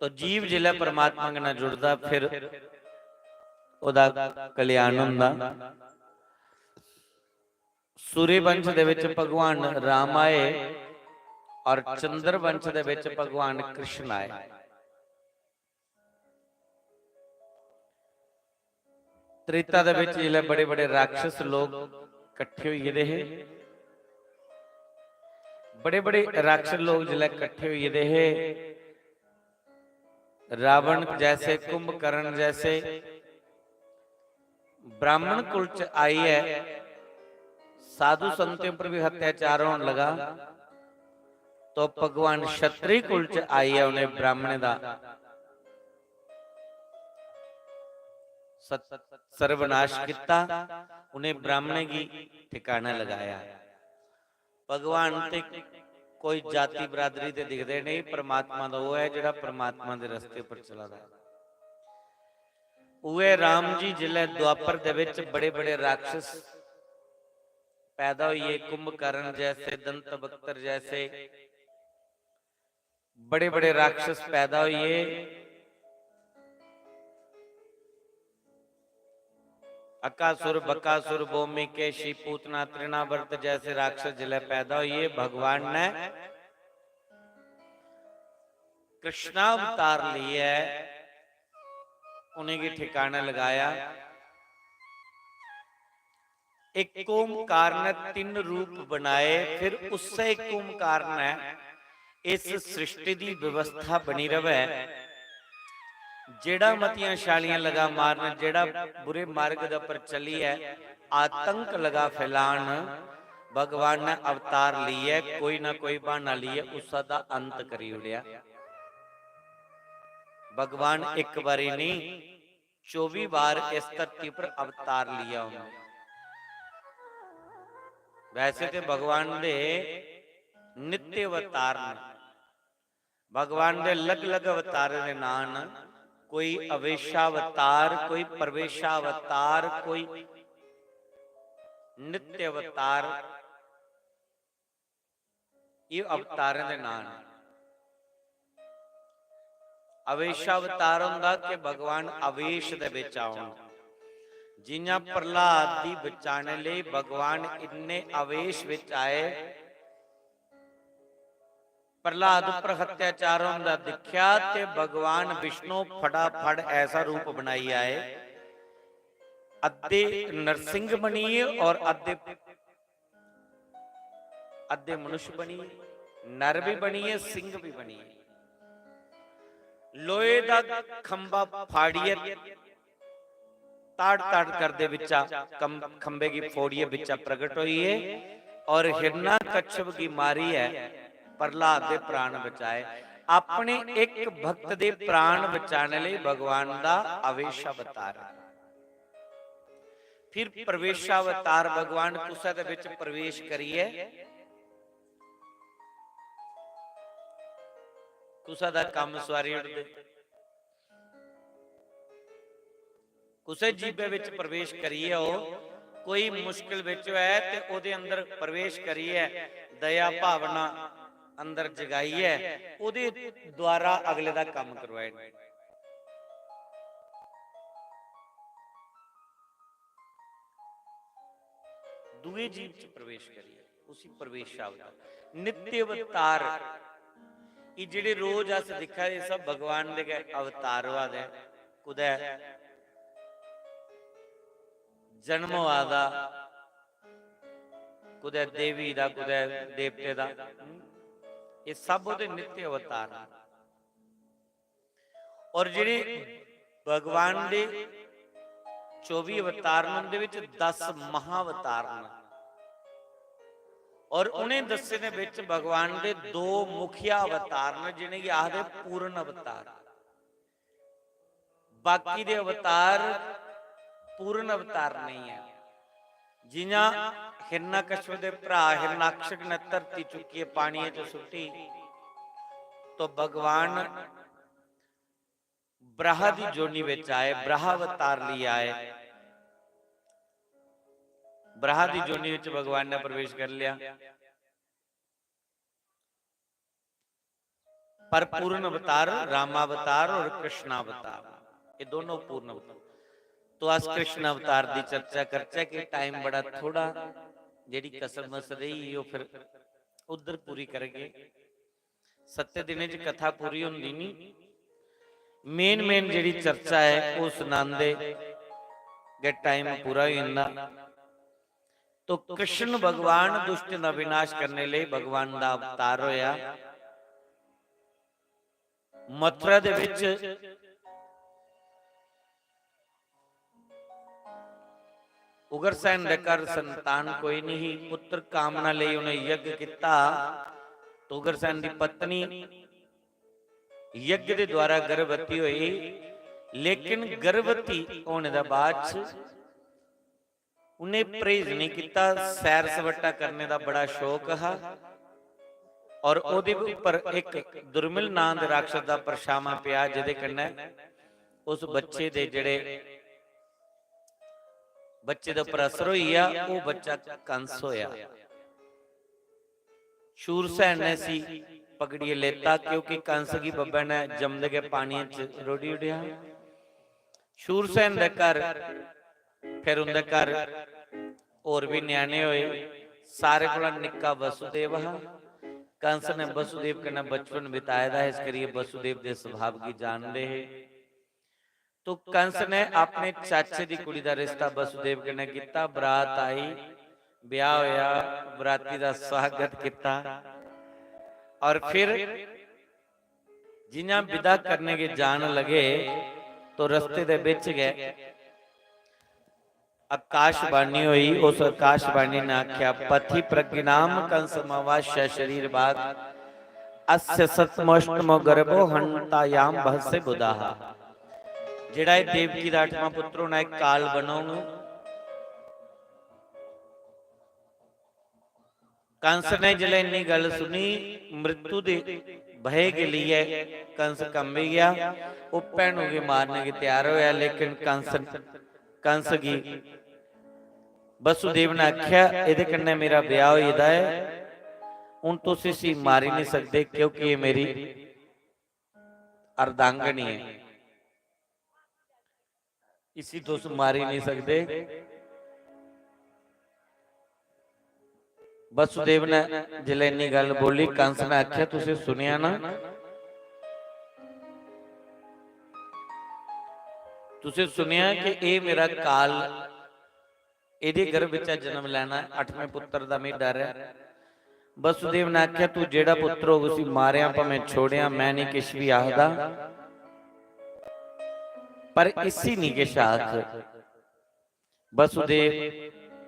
तो जीव जिसलै परमात्मा कन्नै जुड़दा, फिर ओह्दा कल्याण होंदा। सूर्यवंश दे विच भगवान राम आए और चंद्रवंश दे विच भगवान कृष्ण आए। त्रेता दे विच जिसलै बड़े-बड़े राक्षस लोग कट्ठे होई गेदे हे, बड़े-बड़े राक्षस लोग जिसलै कट्ठे होई गेदे हे, रावण जैसे, कुंभकर्ण जैसे ब्राह्मण कुल च आइयै साधु संतें पर भी अत्याचार होन लगा, तो भगवान क्षत्रिय कुल च आइयै उन्हें ब्राह्मणें दा सत-, सर्वनाश किता, उन्हें ब्राह्मणें गी ठिकाने लगाया। भगवान ते कोई जाति बरादरी ते दिखदे नहीं, परमात्मा दा ओह् ऐ जेह्ड़ा परमात्मा दे रस्ते पर चला दा ऐ। उऐ राम जी जिसलै द्वापर दे विच बड़े-बड़े राक्षस पैदा होइए, कुंभकर्ण जैसे, दंतवक्त्र जैसे, बड़े-बड़े राक्षस पैदा होइए। अकासुर, बकासुर, भौमिक, केशी, पूतना, तृणावर्त जैसे राक्षस जिसलै पैदा होइए, भगवान ने कृष्णावतार लियै उनेंगी ठिकाने लगाया। एक ओंकार ने तिन्न रूप बनाए, फिर उस्सै एक ओंकार ने इस सृष्टि दी व्यवस्था बनी रवै। जेड़ा मतियां छालियां लगा मारन, जेड़ा बुरे मार्ग दे उप्पर चलियै आतंक लगा फैलान, भगवान ने अवतार लियै, कोई ना कोई बहाना लियै उस दा अंत करी ओड़ेआ। भगवान इक बारी नहीं, चौबी बार इस धरती पर अवतार लिया उन्होंने। वैसे ते भगवान दे नित्य अवतार न, भगवान दे अलग-अलग अवतारें दे नां न। कोई अवेशावतार, कोई प्रवेशावतार, कोई नित्य अवतार। ये अवतारें दे नां न। अवेशावतार होंदा कि भगवान अवेश दे विच आउन। जियां प्रहलाद दी बचाने लेई भगवान इन्ने अवेश विच आए, प्रहलाद उपर अत्याचार होंदा दिखया ते भगवान विष्णु फटाफट ऐसा रूप बनाई आए, अद्धे नरसिंह बनिए और अद्धे, अद्धे मनुष्य बनिए, नर भी बनिए, सिंह भी बनिए। लोहे दा खंबा फाड़िए ताड़ ताड़ करदे बिच्चा कम-, खंबे गी फोड़िए बिच्चा प्रगट होइए और हिरण्यकश्यप गी मारिए प्रहलाद दे प्राण बचाए। अपने एक भक्त दे प्राण बचाने लेई भगवान दा अवेश अवतार है। फिर प्रवेशावतार भगवान कुसै दे बिच प्रवेश करिए कुसै दा कम्म सवारी ओड़दे। कुसै जीवै बिच प्रवेश करियै ओह् कोई मुश्किल बिच होऐ ते ओह्दे अंदर प्रवेश करियै दया भावना अंदर जगाइयै ओह्दे द्वारा अगले दा कम्म करवाई ओड़दे। दूए जीव च प्रवेश करियै उसी प्रवेश अवतार, नित्य अवतार। एह् जेह्ड़े रोज अस दिक्खा दे, सब भगवान दे गै अवतार होआ दे। कुतै जन्म होआ दा, कुतै देवी दा, कुतै देवते दा। एह् सब ओह्दे नित्य अवतार न। और जेह्ड़े भगवान दे चौबी अवतार न, उं'दे बिच दस महाअवतार न। और उ'नें दस्से दे बिच भगवान दे दो मुखिया अवतार न, जि'नेंगी आखदे पूर्ण अवतार। बाकी दे अवतार पूर्ण अवतार नहीं है। जि'यां हिरणाकश्यप दे भ्रा हिरणाक्ष ने धरती चुक्कियै पानियै च सुट्टी, तो भगवान ब्रहा दी जोनी विच आए, ब्रहा अवतार लेई आए। ब्रहा दी जोनी विच भगवान ने प्रवेश कर लिया। पर पूर्ण अवतार रामावतार और कृष्णावतार, ये दोनों पूर्ण अवतार। तो अस कृष्ण अवतार दी चर्चा करचै कि टाइम बड़ा थोड़ा, जेह्ड़ी कसर मस रेही, ओह् फिर उद्धर पूरी करगे। सत्ते दिनें च कथा पूरी होंदी नहीं। मेन मेन जेह्ड़ी चर्चा ऐ, ओह् सनांदे गै टाइम पूरा होई जंदा। तो कृष्ण भगवान दुष्ट दा विनाश करने लेई भगवान दा अवतार होया। मथुरा दे विच उग्रसेन दे घर संतान कोई नहीं ही, पुत्र कामना लेई उन्हें यज्ञ किता। तो उग्रसेन दी पत्नी यज्ञ दे द्वारा गर्भवती होई, लेकिन गर्भवती होने दा बाद च उन्हें परहेज नहीं किता। सैर सपट्टा करने दा बड़ा शौक हा और ओहदे उपर एक दुर्मिल नां दे राक्षस दा परछामां पेआ, जेहदे कन्नै उस बच्चे दे जेहड़े बच्चे दे उपर असर होई गेआ, ओह बच्चा कंस होया। शूरसेन ने इसी पकड़ियै लेता, क्योंकि कंस गी बब्बै ने जमदे गै पानियै च रोढ़ी ओड़ेआ। शूरसेन दे घर, फिर उंदे घर होर भी ञ्याणे होए। सारे कोला निक्का वसुदेव हा। कंस ने वसुदेव कन्नै बचपन बिताए दा, इस करियै वसुदेव दे सुभाव गी जानदे हे। तो कंस ने अपने चाचे दी कुड़ी दा रिश्ता वसुदेव कन्नै कीता। बरात आई, ब्याह होया, बराती दा स्वागत कीता और फिर जियां विदा करने गे जान लगे तो रस्ते दे बिच गै आकाशवाणी होई। उस आकाशवाणी ने आख्या, "पथि प्रज्ञिनाम कंसमावाश्य शरीर भाग, अस्य सतमोष्टमो गर्भो हंतायाम भस्य बुधाः।" जेड़ा एह देवकी दा अठवां पुत्र होना, एह काल बनोग। कंस ने जिसलै इन्नी गल्ल सुनी, मृत्यु दे भय के लिए कंस कंबी गया। ओह भैनू गी मारने गी तैयार होया, लेकिन कंस, कंस गी वसुदेव ने आख्या, "एहदे कन्नै मेरा ब्याह होई गेदा ऐ, हुन तुस इसी मारी नहीं सकदे, क्योंकि एह मेरी अर्धांगिनी ऐ।" इसी तुस मारी नहीं सकदे। वसुदेव ने जिसलै इन्नी गल्ल बोली, कंस ने आख्या, "तुसें सुनेआ ना? तुसें सुनेआ कि एह मेरा काल, एहदे गर्भ बिच्चा जन्म लैना ऐ, अठमें पुत्र दा मिगी डर ऐ।" वसुदेव ने आखेआ, "तू जेह्ड़ा पुत्र होग, उसी मारेआं भामें छोड़ेआं, मैं निं किश बी आखदा, पर इसी निं किश आख।" वसुदेव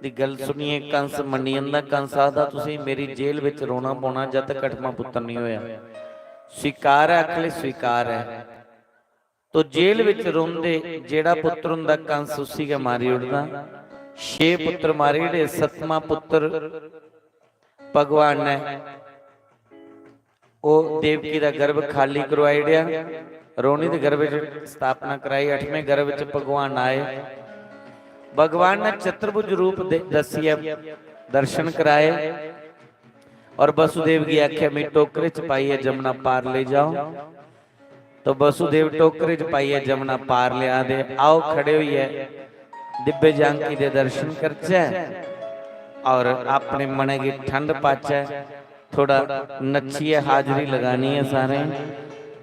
दी गल्ल सुनियै कंस मन्नी जंदा। कंस आखदा, "तुसें मेरी जेल बिच रौह्ना पौना जद तक अठमा पुत्र निं होएआ।" स्वीकार ऐ? आखले, "स्वीकार ऐ।" तो जेल विच रौंदे जेड़ा पुत्र हुंदा कंस उसी गै मारी ओड़दा। छे पुत्र मारी ओड़े, सतमा पुत्र भगवान ने ओह देवकी दा गर्भ खाली करवाई ओड़ेआ, रोहिणी दे गर्भ च स्थापना कराई, अठमें गर्भ च भगवान आए। भगवान ने चतुर्भुज रूप दे-, दस्सियै दर्शन कराए और वसुदेव गी आखेआ, "मी टोकरे च पाइयै जमुना पार लेई जाओ।" तो वसुदेव टोकरे च पाइयै जमुना पार लेआ दे। आओ खड़े होइयै दिव्य जानकी दे दर्शन करचै और अपने मनै गी ठंड पाचै। थोड़ा नच्चियै हाजरी लगानी ऐ सारें।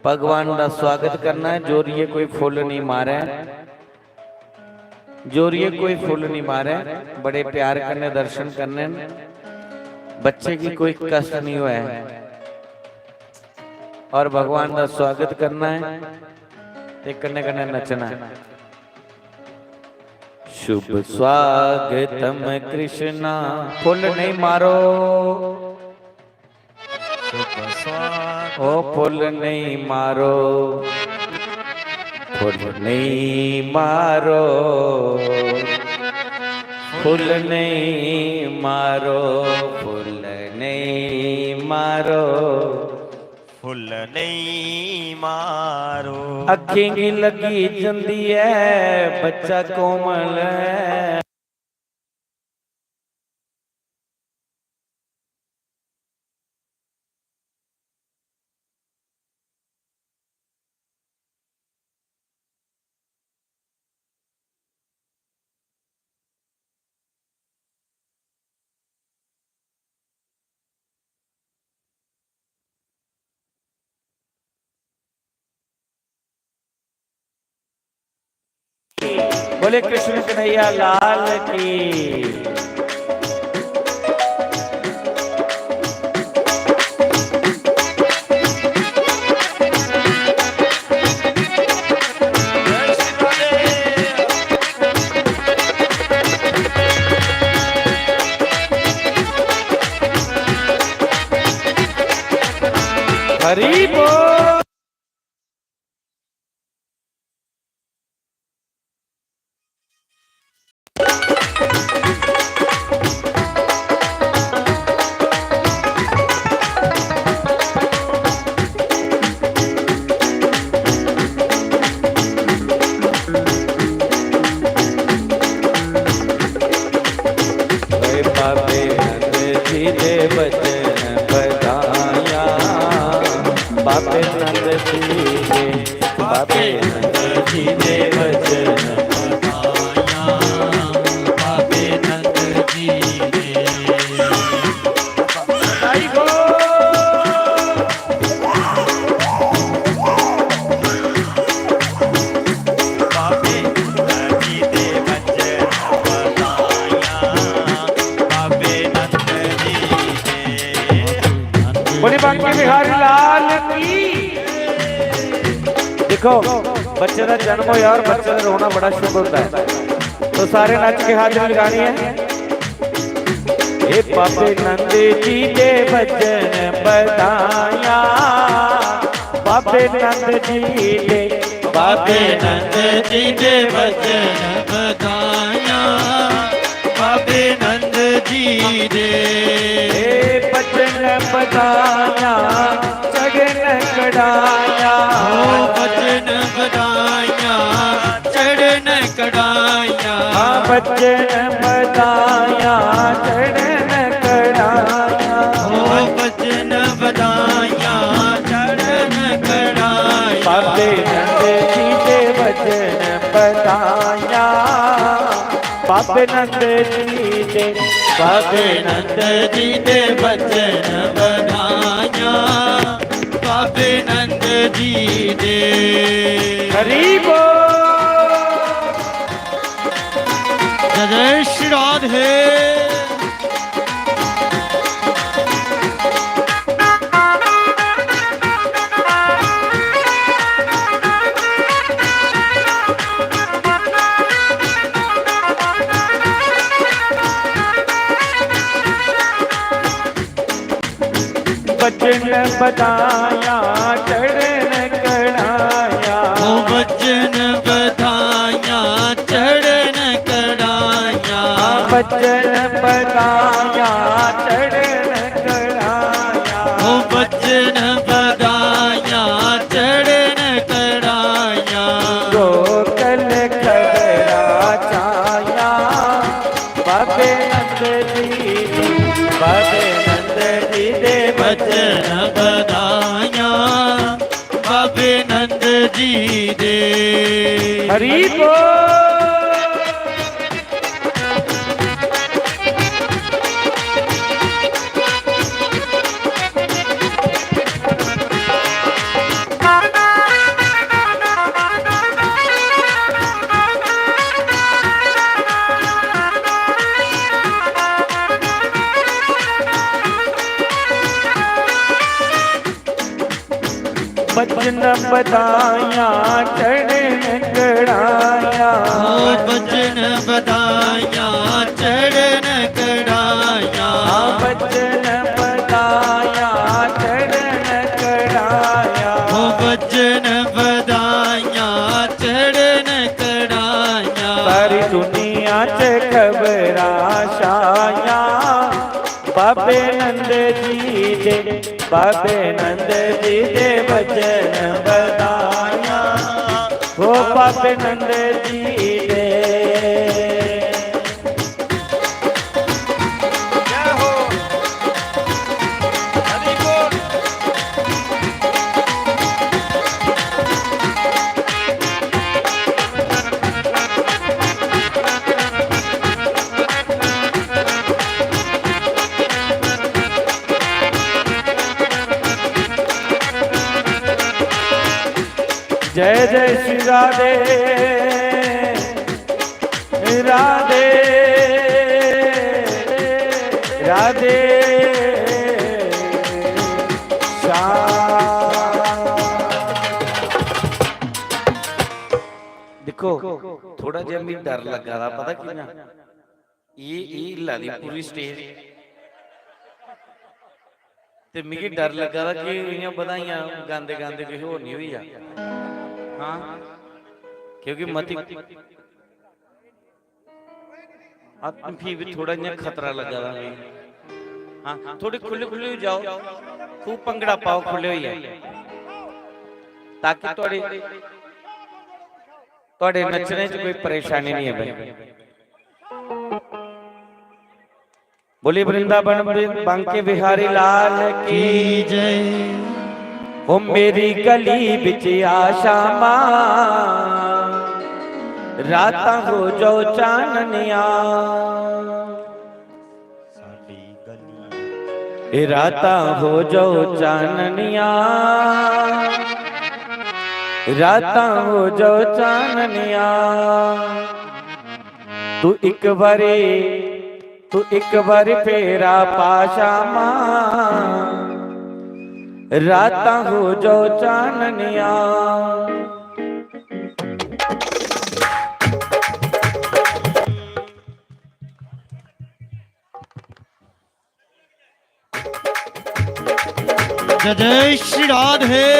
भगवान दा स्वागत करना ऐ। जोरियै कोई फुल्ल निं मारै। जोरियै कोई फुल्ल निं मारै, बड़े प्यार कन्नै दर्शन करने न, बच्चे गी कोई कष्ट निं होऐ। और भगवान दा स्वागत करना ऐ ते कन्नै कन्नै नच्चना ऐ। शुभ स्वागतम कृष्णा, फुल्ल नेईं मारो। ओ फुल नहीं मारो, फुल नहीं मारो, फुल नहीं मारो, फुल नहीं मारो। फुल नहीं मारो। अक्खीं गी लगी जंदी ऐ, बच्चा कोमल ऐ। बोले कृष्ण कन्हैया लाल की। हरि बोल। वे बाबे नंद जी दे वचन बधाया, बाबे नंद जी दे, बाबे नंद जी दे वचन बधाया, बाबे नंद जी दे। बोली बांके बिहारी लाल की। देखो, बच्चे दा जन्म होया और बच्चे दा रोना बड़ा शुभ होता है। तो सारे नच के हाजिरी लगानी है। ए बाबे नंद जी दे भजन बधाया, बाबे नंद जी दे, बाबे नंद जी दे भजन बधाया, बाबे नंद जी दे। ए भजन बधाया, चढ़न कढ़ाया। ओ भजन बधाया, चढ़न कढ़ाया। हाँ, भजन बधाया, चढ़न कढ़ाया। ओ भजन बधाया, चढ़न कढ़ाया। बाबे नंद जी दे भजन बधाया, बाबे नंद जी दे, बाबे नंद जी दे भजन बधाया, बाबे नंद जी दे। हरि बोल। जय जय श्री राधे। भजन बधाया चढ़न कढ़ाया। ओ भजन बधाया चढ़न कढ़ाया। भजन बधाया चढ़न कढ़ाया। ओ भजन बधाया चढ़न कढ़ाया। गोकल खबरा छाया बाबे नंद जी दे, बाबे नंद जी दे भजन बधाया बाबे नंद जी दे। हरि बोल। भजन बधाया चढ़न कढ़ाया। ओ भजन बधाया चढ़न कढ़ाया। हाँ, भजन बधाया चढ़न कढ़ाया। जन बधाइयां चढ़न कढ़ाइयां। सारी दुनिया च खबरां छाइयां, बाबे नंद जी दे, बाबे नंद जी दे बजन बधाइयां, हो बाबे नंद जी दे। जय जय श्री राधे राधे राधे श्याम। दिक्खो, थोड़ा जेहा मिगी डर लग्गा दा, पता कि'यां? ये, ये हिल्ला दी पूरी stage। ते मिगी डर लग्गा दा कि इ'यां बधाइयां गांदे गांदे किश होर निं होई जा। हां, क्योंकि मती, हां, फ्ही बी थोड़ा इ'यां खतरा लग्गा दा मिगी। हां, थोड़ी खु'ल्ली खु'ल्ली होई जाओ, खूब भंगड़ा पाओ खु'ल्ले होइयै, ताकि थुआढ़े, थुआढ़े नच्चने च कोई परेशानी निं आवै। बोलिए वृंदावन वृ-, बांके बिहारी लाल की। की जय। ओ मेरी गली बिच आ शामा, रातां हो जाओ चाननिया। साडी गली। ए रातां हो जाओ चाननिया, रातां हो जाओ चाननिया। तू इक बारी, तू इक बारी फेरा पा शामा, रातां हो जाओ चाननिया। जय जय श्री राधे।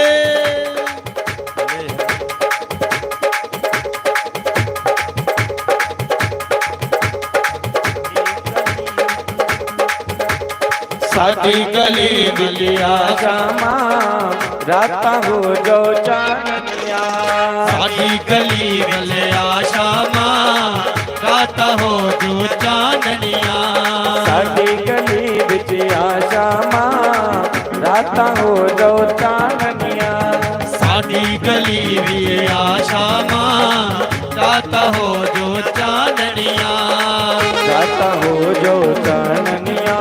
साडी गली मिलिया शामा, रातां हो जाओ चाननिया। साडी गली मिलिया शामा, रातां हो जाओ चाननिया। साडी गली विच आ शामा, रातां हो जाओ चाननिया। साडी गली विच आ शामा, रातां हो जाओ चाननिया। रातां हो जाओ चाननिया,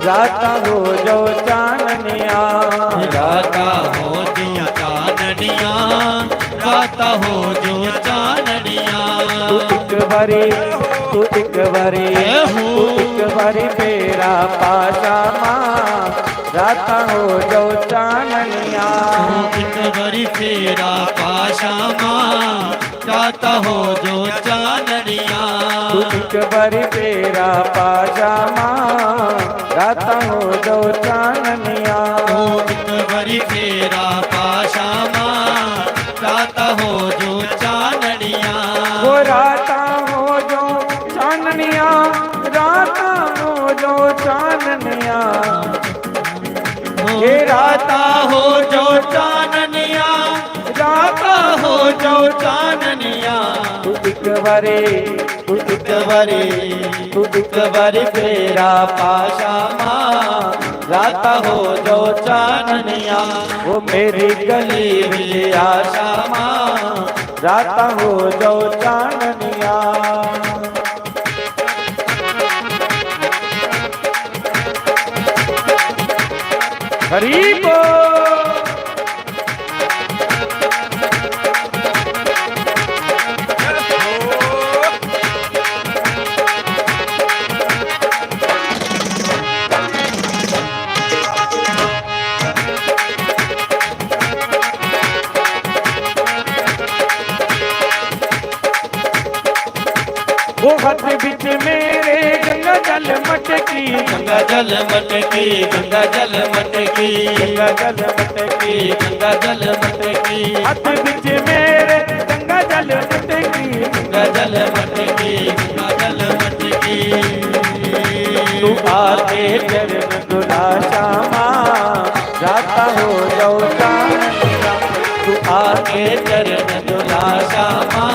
रातां हो जाओ चाननिया। रातां हो जाओ चाननिया, रातां हो जाओ चाननिया। तू इक बारी, तू इक बारी, ए हो। तू इक बारी फेरा पा शामा, रातां हो जाओ चाननिया। तू इक बारी फेरा पा शामा, रातां हो जाओ चाननिया। तू इक बारी फेरा पा शामा, रातां हो जाओ चाननिया। तू इक बारी फेरा पा शामा, रातां हो जाओ चाननिया। ओ रातां हो जाओ चाननिया, रातां हो जाओ चाननिया। ए रातां हो जाओ चाननिया, रातां हो जाओ चाननिया। तू इक बारी, तू इक बारी, तू इक बारी फेरा पा शामा, रातां हो जाओ चाननिया। ओ मेरी गली विच आ शामा, रातां हो जाओ चाननिया। हरी बोल। ओ हत्थ बिच मेरे गंगा जल मटकी, गंगा जल मटकी, गंगा जल मटकी, गंगा जल मटकी, गंगा जल मटकी। हत्थ बिच मेरे गंगा जल मटकी, गंगा जल मटकी, गंगा जल मटकी। तू आके चरण धुला श्यामा, राता हो जाओ चांदनिया। तू आके चरण धुला श्यामा,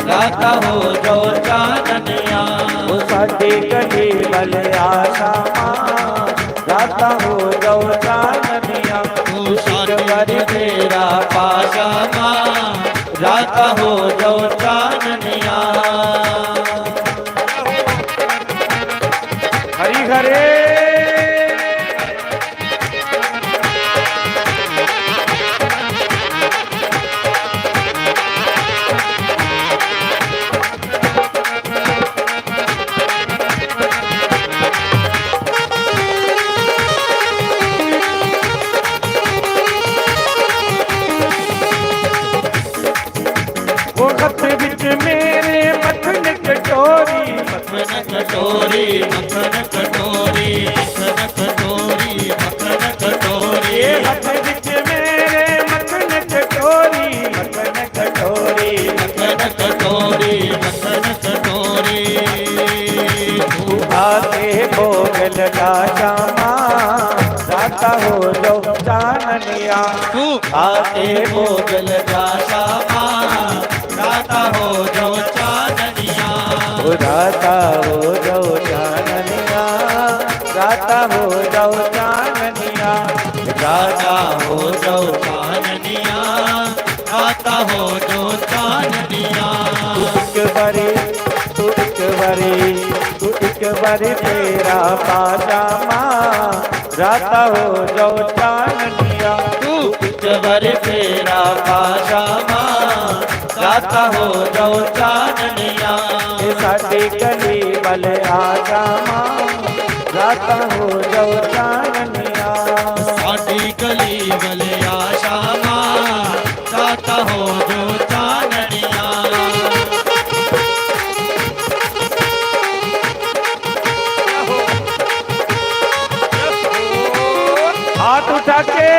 राता हो जाओ चांदनिया। ओ साडी गली वाले आ श्यामा, राता हो जाओ चांदनिया। तू एक बारी फेरा पा श्यामा, राता हो जाओ चांदनिया। हरी हरे। वो हत्थ बिच मेरे मक्खन कटोरी, मक्खन कटोरी, मक्खन कटोरी, मक्खन कटोरी, मक्खन कटोरी। ये हत्थ बिच मेरे मक्खन कटोरी, मक्खन कटोरी, मक्खन कटोरी, मक्खन कटोरी। तू आके भोग लगा श्यामा, राता हो जाओ चांदनिया। तू आके भोग लगा श्यामा, राता हो जाओ चांदनिया। ओ राता हो जाओ चांदनिया, राता हो जाओ चांदनिया, राता हो जाओ चांदनिया, राता हो जाओ चांदनिया। तू एक बारी, तू एक बारी, तू एक बारी फेरा पा श्यामा, राता हो जाओ चांदनिया। तू एक बारी फेरा पा श्यामा, राता हो जाओ चांदनिया। ए साडी गली वाले आ श्यामा, राता हो जाओ चांदनिया। साडी गली वाले आ श्यामा, राता हो जाओ चांदनिया। हाथ उठा के।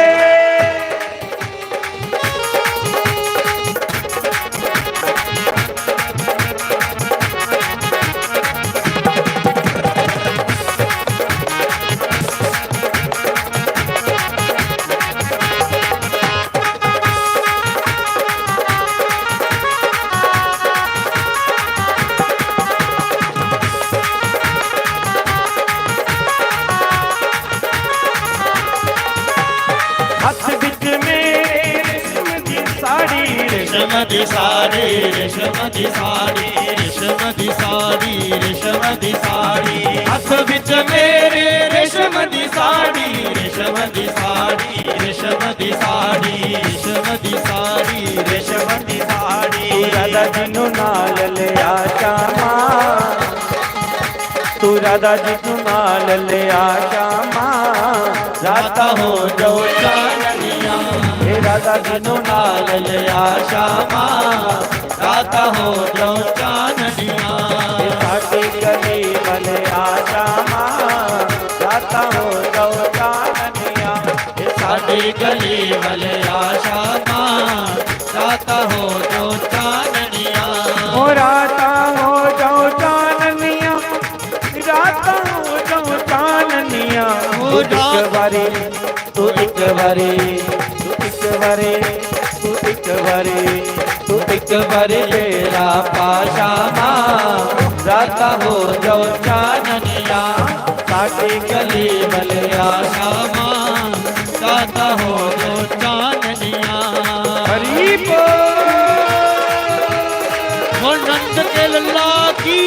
हत्थ बिच मेरे रेशम दी साड़ी, रेशम दी साड़ी, रेशम दी साड़ी, रेशम दी साड़ी, रेशम दी साड़ी। हत्थ बिच मेरे रेशम दी साड़ी, रेशम दी साड़ी, रेशम दी साड़ी, रेशम दी साड़ी, रेशम दी साड़ी। तू राधा जी नू नाल लिया श्यामा, तू राधा जी नू नाल लिया श्यामा, राता हो जाओ चांदनिया। हे राधा जी नू नाल लिया श्यामा, राता हो जाओ चांदनिया। हे साडी गली वाले आ श्यामा, राता हो जाओ चांदनिया। हे साडी गली वाले आ श्यामा, राता हो जाओ चांदनिया। ओ राता हो जाओ चांदनिया, राता हो जाओ चांदनिया। ओ तू एक रात बारी, तू एक बारी, तू एक बारी, तू एक बारी, तू एक बारी फेरा पा श्यामा, राता हो जाओ चांदनिया। साडी गली वाले आ श्यामा, राता हो जाओ चांदनिया। हरी बोल। बोल नंद के लल्ला की।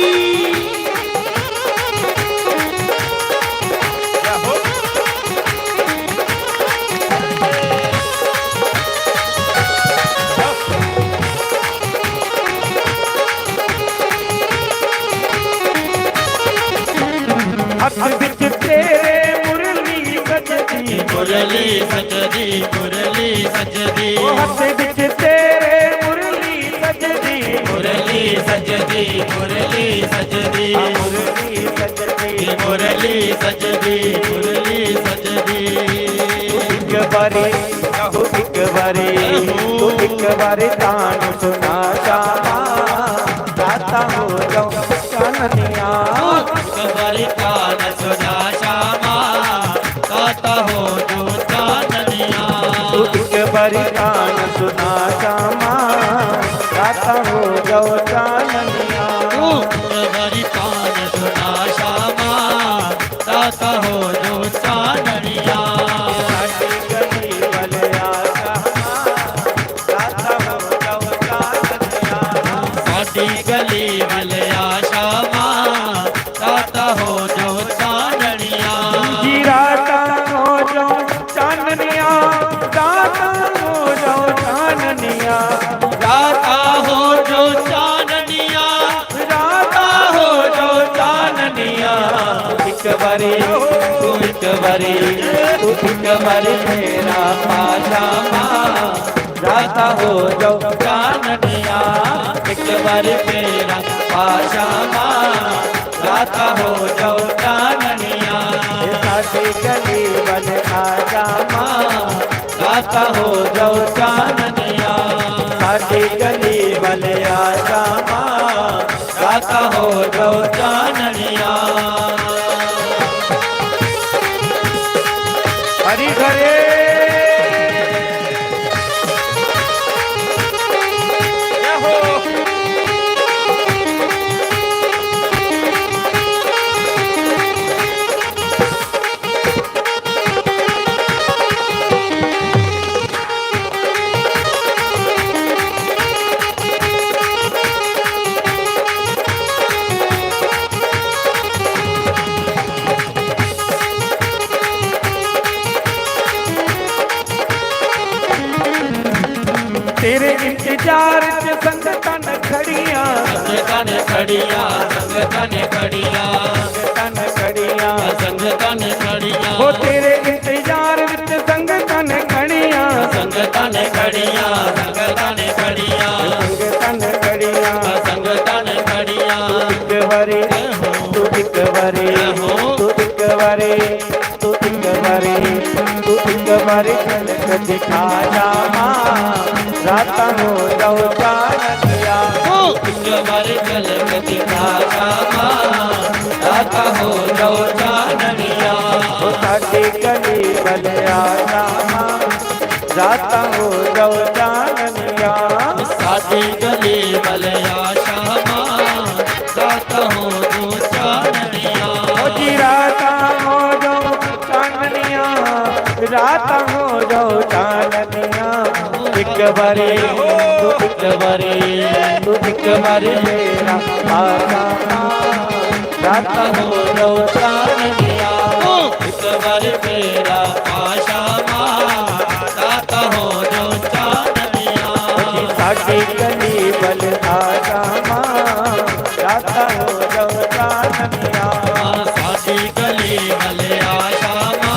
हत्थ बिच तेरे मुरली सजदी, मुरली सजदी, मुरली सजदी। ओ हत्थ बिच तेरे मुरली सजदी, मुरली सजदी, मुरली सजदी। आ मुरली सजदी, मुरली सजदी, मुरली सजदी। तू एक बारी, तू एक बारी, तू एक बारी तान सुना श्यामा, रातां हो जाऊं चाननिया। एक बारी तान सुना श्यामा, रातां हो जाऊं चाननिया। तू एक बारी तान सुना श्यामा, रातां हो जाऊं चाननिया। तू एक बारी तान सुना श्यामा, रातां हो जाऊं चाननिया। साडी गली वाले आ श्यामा, रातां हो जाऊं चाननिया। साडी गली वाले आ श्यामा, रातां हो जाऊं चाननिया। जी रातां हो जाऊं चाननिया, रातां हो जाऊं चाननिया। रातां हो जाऊं चाननिया, रातां हो जाऊं चाननिया। एक बारी, तू एक बारी, तू एक बारी मेरा पाजामा, रातां हो जाऊं चाननिया। एक बारी मेरा पाजामा, रातां हो जाऊं चाननिया। ए साडी गली वाले आ श्यामा, रातां हो जाऊं चाननिया। साडी गली वाले आ श्यामा, रातां हो जाऊं चाननिया। हरी घरे। जय हो। तेरे इंतजार च संगतां न खड़ियां, संगतां न खड़ियां, संगतां न खड़ियां, संगतां न खड़ियां, संगतां न खड़ियां। ओ तेरे इंतजार विच संगतां न खड़ियां, संगतां न खड़ियां, संगतां न खड़ियां, संगतां न खड़ियां, संगतां न खड़ियां। तू एक बारी, तू एक बारी, तू एक बारी, तू एक बारी, तू एक बारी झलक दिखा श्यामा, रातां हो जाऊं चाननिया। तू एक बारी झलक दिखा श्यामा, रातां हो जाऊं चाननिया। ओ साडी गली वाले आ श्यामा, रातां हो जाऊं चाननिया। साडी गली वाले आ श्यामा, रातां हो जाऊं चाननिया। ओ जी रातां हो जाऊं चाननिया, रातां हो जाऊं चाननिया। एक बारी, तू एक बारी, तू एक बारी मेरा पाजामा, रातां हो जाऊं चाननिया। एक बारी मेरा पाजामा, रातां हो जाऊं चाननिया। ओ जी साडी गली वाले आ श्यामा, रातां हो जाऊं चाननिया। साडी गली वाले आ श्यामा,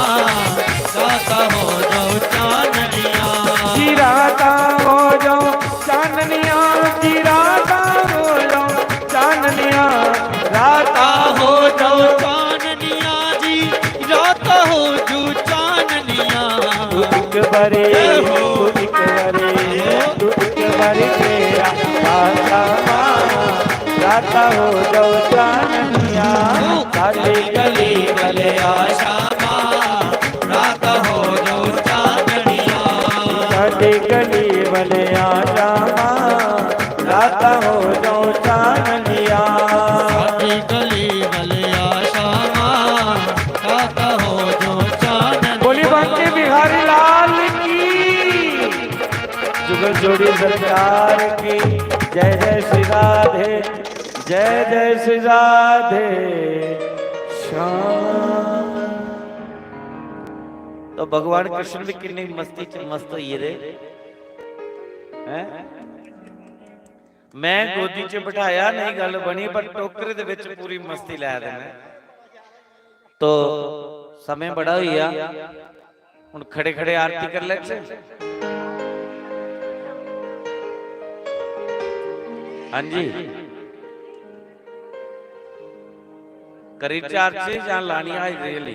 रातां हो जाऊं चाननिया। जी रातां हो जाऊं चाननिया, जी रातां हो जाऊं चाननिया, रातां हो जाऊं चाननिया जी, रातां हो जाऊं चाननिया। तू एक बारी, ए हो। तू एक बारी, तू एक बारी मेरा पाजामा, रातां हो जाऊं चाननिया। साडी गली वाले आ श्यामा, रातां हो जाऊं चाननिया। साडी गली वाले आ श्यामा, रातां हो जाऊं चाननिया। साडी गली वाले आ श्यामा, रातां हो जाऊं चाननिया। बोली बांके बिहारी लाल की। जुगल जोड़ी सरकार की जय। जय श्री राधे, जय जय श्री राधे श्याम। तो भगवान कृष्ण भी किन्नी मस्ती च मस्त होई गेदे हैं। मैं गोदी च बिठाया, नहीं गल बनी, पर टोकरे दे विच पूरी मस्ती लै दे ने। तो समय बड़ा होई गेआ, हुण खड़े खड़े आरती कर लैचे। हां जी। करी चार्ज जां लानी हाजरी आह्ली?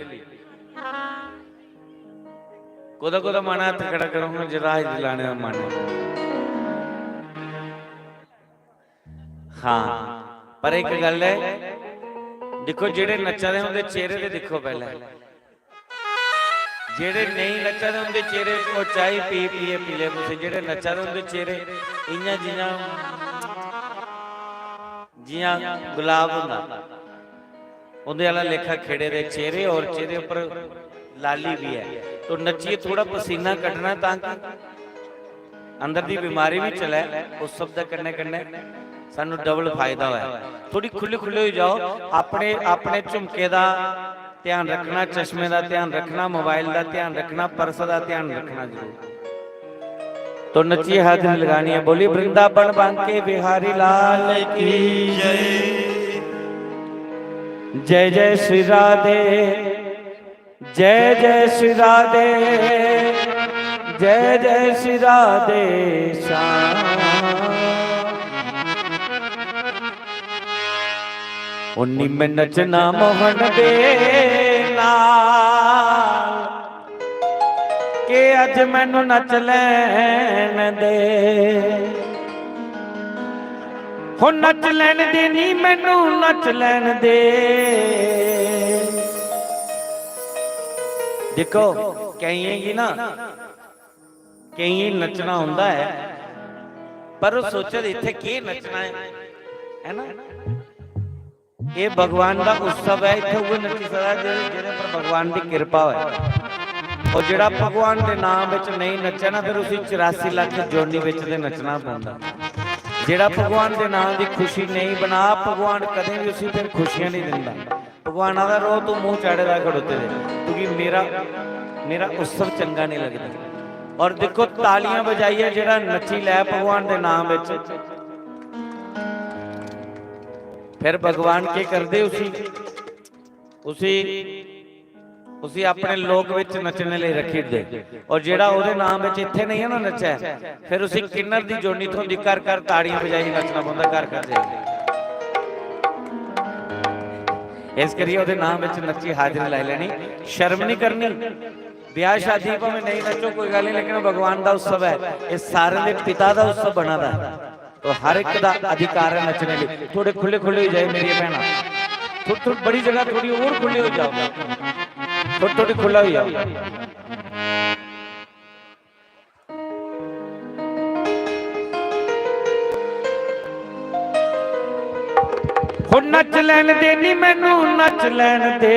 कोदा कोदा मन ऐ, हत्थ खड़ा करो हां, जेह्दा हाजरी लाने दा मन ऐ। हां, पर इक गल्ल ऐ, दिक्खो, जेह्ड़े नच्चा दे उं'दे चेहरे ते दिक्खो पैह्लें। जेह्ड़े नेईं नच्चा दे उं'दे चेहरे, ओह् चाही पी पियै पीले, कुसै जेह्ड़े नच्चा दे उं'दे चेहरे इ'यां जि'यां, जि'यां गुलाब होंदा, उं'दे आह्ला लेखा खिड़े दे चेहरे, और चेहरे उप्पर लाली बी ऐ। तो नच्चियै थोह्ड़ा पसीना कड्ढना, तां कि अंदर दी बमारी बी चलै। उत्सव दे कन्नै कन्नै सानू डबल फायदा होऐ। थोह्ड़ी खु'ल्ले खु'ल्ले होई जाओ, अपने, अपने झुमके दा ध्यान रखना, चश्मे दा ध्यान रखना, मोबाइल दा ध्यान रखना, पर्स दा ध्यान रखना जरूर। तो नच्चियै हाजरी लगानी है। बोलिए वृंदावन बांके बिहारी लाल की जय। जय जय श्री राधे, जय जय श्री राधे, जय जय श्री राधे श्याम। उन्नी में नचना मोहन दे नाल, के अज मैनू नच लैन दे। हो नच लैन दे नी, मैनू नच लैन दे। देखो, केइयें गी ना, केइयें गी नच्चना औंदा ऐ, पर ओह् सोचदे, "इत्थै केह् नच्चना ऐ?" है ना? एह् भगवान दा उत्सव ऐ, इत्थै उ'ऐ नच्ची सकदा जे-, जेह्दे पर भगवान दी किरपा होऐ। और जेह्ड़ा भगवान दे नाम बिच नेईं नच्चै ना, फिर उसी चरासी लक्ख जोनी बिच ते नच्चना पौंदा। जेह्ड़ा भगवान दे नाम दी खुशी नेईं बना, भगवान कदें बी उसी फिर खुशियां नेईं दिंदा। भगवान आखदा, "रौह् तूं मूंह चाढ़े दा खड़ोते दे, तुगी मेरा, मेरा उत्सव चंगा नेईं लगदा।" और दिक्खो, तालियां बजाइयै जेह्ड़ा नच्ची लै भगवान दे नाम बिच, फिर भगवान केह् करदे? उसी, उसी, उसी अपने लोक बिच नच्चने लेई रखी ओड़दे। और जेह्ड़ा ओह्दे नाम बिच इत्थै नेईं ना नच्चै, फिर उसी किन्नर दी जोनी थ्होंदी, घर घर ताड़ियां बजाइयै नच्चना पौंदा, घर घर जाइयै। इस करियै ओह्दे नाम बिच नच्ची हाजरी लाई लैनी, शर्म निं करनी। ब्याह शादी भामें नेईं नच्चो, कोई गल्ल निं, लेकिन भगवान दा उत्सव ऐ, एह् सारें दे पिता दा उत्सव बना दा ऐ। तो हर एक दा अधिकार है नच्चने लेई। थोड़े खु'ल्ले खु'ल्ले होई जाओ मेरियां भैनां, थोड़ी, थोड़ी बड़ी जगह थोड़ी होर खु'ल्ले होई जाओ, थोड़ी, थोड़ी खु'ल्ला होई जाओ। हो नच लैन दे नी मैनू, नच लैन दे।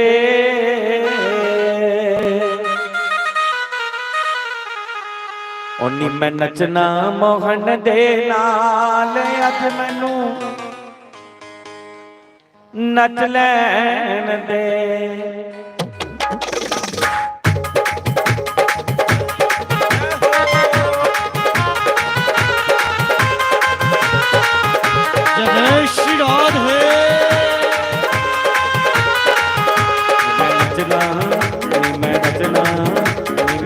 ओ नी मैं नचना मोहन दे नाल, अज मैनू नच लैन दे। जय श्री राधे। मैं नचना, मैं नचना,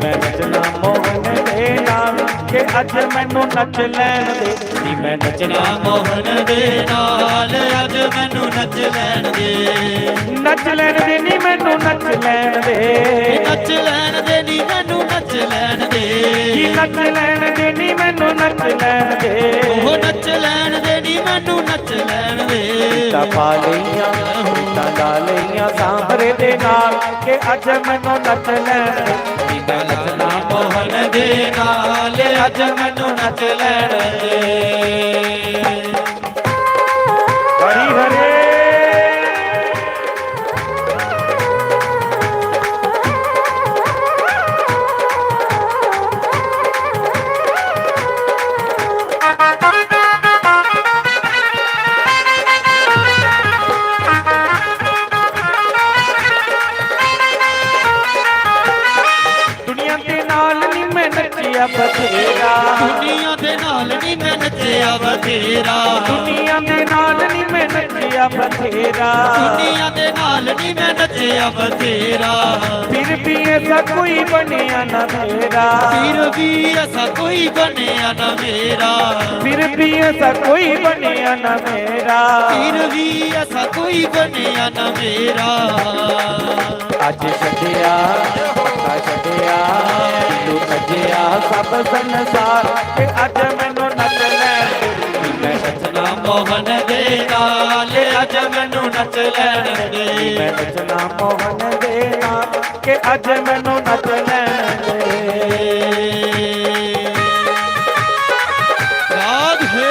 मैं नचना मोहन दे नाल, के अज मैनू नच लैन दे। नी मैं नचना मोहन दे नाल, अज मैनू नच लैन दे। नच लैन दे नी मैनू नच लैन दे। नच लैन दे नी मैनू नच लैन दे। की नच लैन दे नी मैनू नच लैन दे। ओह नच लैन दे नी मैनू नच लैन दे। रीतां पा लइयां, रीतां ला लइयां सांभरे दे नाल, के अज मैनू नच लैन दे। रीतां नचना मोहन दे नाल, अज मैनू नच लैन दे। हरी हरे। दुनिया दे नाल नी मैं नच्चिया, बस तेरा। दुनिया दे नाल नी मैं नचेया बथेरा। दुनिया दे नाल नी मैं नचेया बथेरा। दुनिया दे नाल नी मैं नचेया बथेरा। फिर भी ऐसा कोई बनेया ना मेरा। फिर भी ऐसा कोई बनेया ना मेरा। फिर भी ऐसा कोई बनेया ना मेरा। फिर भी ऐसा कोई बनेया ना मेरा। अज छड्डेआ, पक्का छड्डेआ, दिलों सज्जेआ सब संसार। ते अज मैनू नच लैण दे, मैं नचना मोहन दे नाल, अज मैनू नच लैण दे। मैं नचना मोहन दे नाल, के अज मैनू नच लैण दे। राग है।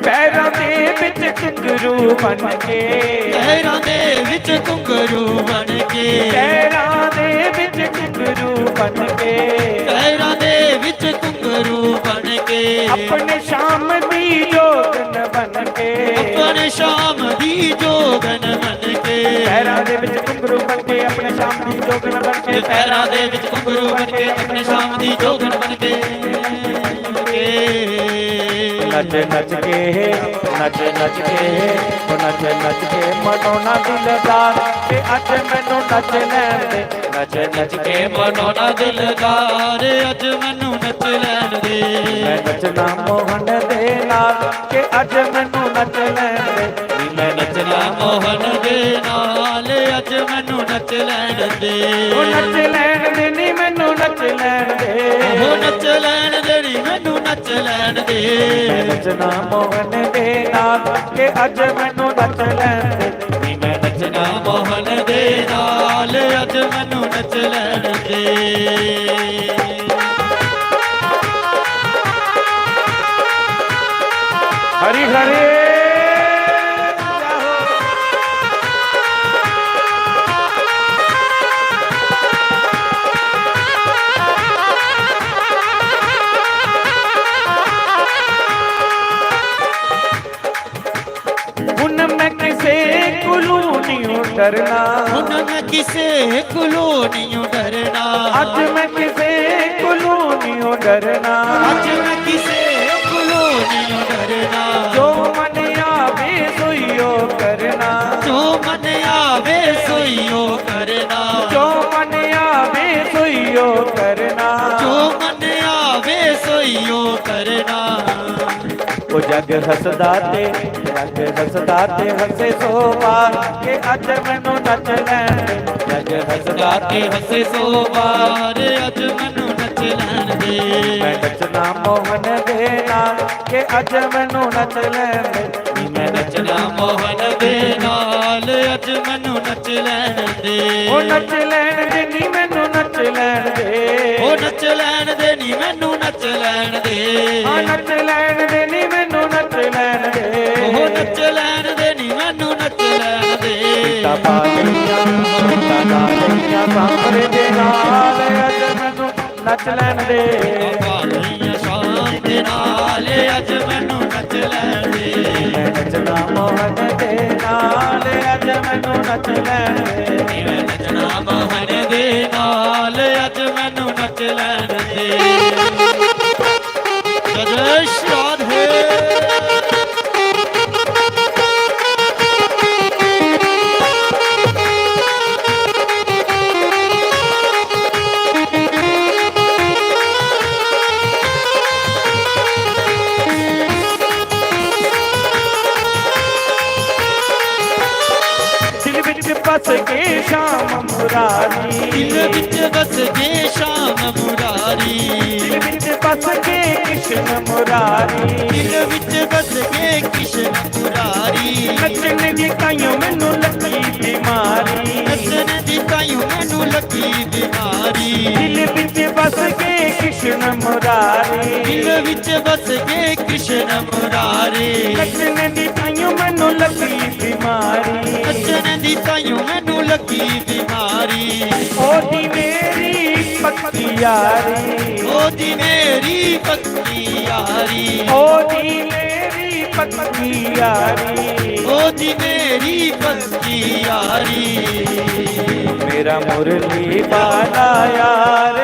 पैरां दे विच घुंघरू बन के। पैरां दे विच घुंघरू बन के। पैरां दे विच घुंघरू बन के। पैरां दे विच घुंघरू बन के। अपने शाम दी जोगन बन के। अपने शाम दी जोगन बन के। पैरां दे विच घुंघरू बन के, अपने शाम दी जोगन बन के। पैरां दे विच घुंघरू बन के, अपने शाम दी जोगन बन के। नच नच के, नच नच के, ओ नच नच के मनोना दिलदार, ते अज मैनू नच लैण दे। नच नच के मनोना दिलदार, अज मैनू नच लैण दे। मैं नचना मोहन दे नाल, के अज मैनू नच लैण दे। नी मैं नचना मोहन दे नाल, अज मैनू नच लैण दे। ओ नच लैण दे, नी मैनू नच लैण दे। ओ नच लैण दे, नी मैनू नच लैण दे। मैं नचना मोहन दे नाल, के अज मैनू नच लैण दे। नी मैं नचना मोहन दे नाल, अज मैनू नच लैण दे। हरी हरी। हुन मैं किसे कोलू नहीं डरना। हुन मैं किसे कोलू नहीं डरना। अज मैं किसे कोलू नहीं डरना। अज मैं किसे कोलू नहीं डरना। जो मन आवे सोइयो करना। जो मन आवे सोइयो करना। जो मन आवे सोइयो करना। जो मन आवे सोइयो करना। ओ जग हसदा ते, जग हसदा ते हसे सो बार, के अज मैनू नच लैण दे। जग हसदा ते हसे सो बार, अज मैनू नच लैण दे। मैं नचना मोहन दे नाल, के अज मैनू नच लैण दे। मैं नचना मोहन दे नाल, अज मैनू नच लैण दे। ओ नच लैण दे, नी मैनू नच लैण दे। ओ नच लैण दे, नी मैनू नच लैण दे। आ नच लैण दे, नी मैनू नच लैण दे। ओ नच लैण दे, नी मैनू नच लैण दे। सीता पालियां, सीता लालियां, सांवरे दे नाल अज मैनू नच लैण दे। बाबा भैया शाम दे नाल अज मैनू नच लैण दे। मैं नचना मोहन दे नाल अज मैनू नच लैण दे। मैं नचना मोहन दे नाल अज मैनू नच लैण दे। जय श्री राधे। दिल विच बस के श्याम मुरारी। दिल विच बस के श्याम मुरारी। दिल विच बस के कृष्ण मुरारी। दिल विच बस के कृष्ण मुरारी। नचण दी ताइयों मैनू लगी बीमारी। नचण दी ताइयों मैनू लगी बीमारी। दिल विच बस के कृष्ण मुरारी। दिल विच बस के कृष्ण मुरारी। नचण दी ताइयों मैनू लगी बीमारी। नचण दी ताइयों मैनू लगी बीमारी। ओ जी मेरी पक्की यारी। ओ जी मेरी पक्की यारी। ओ जी मेरी पक्की यारी। ओ जी मेरी पक्की यारी। मेरा मुरली वाला यार,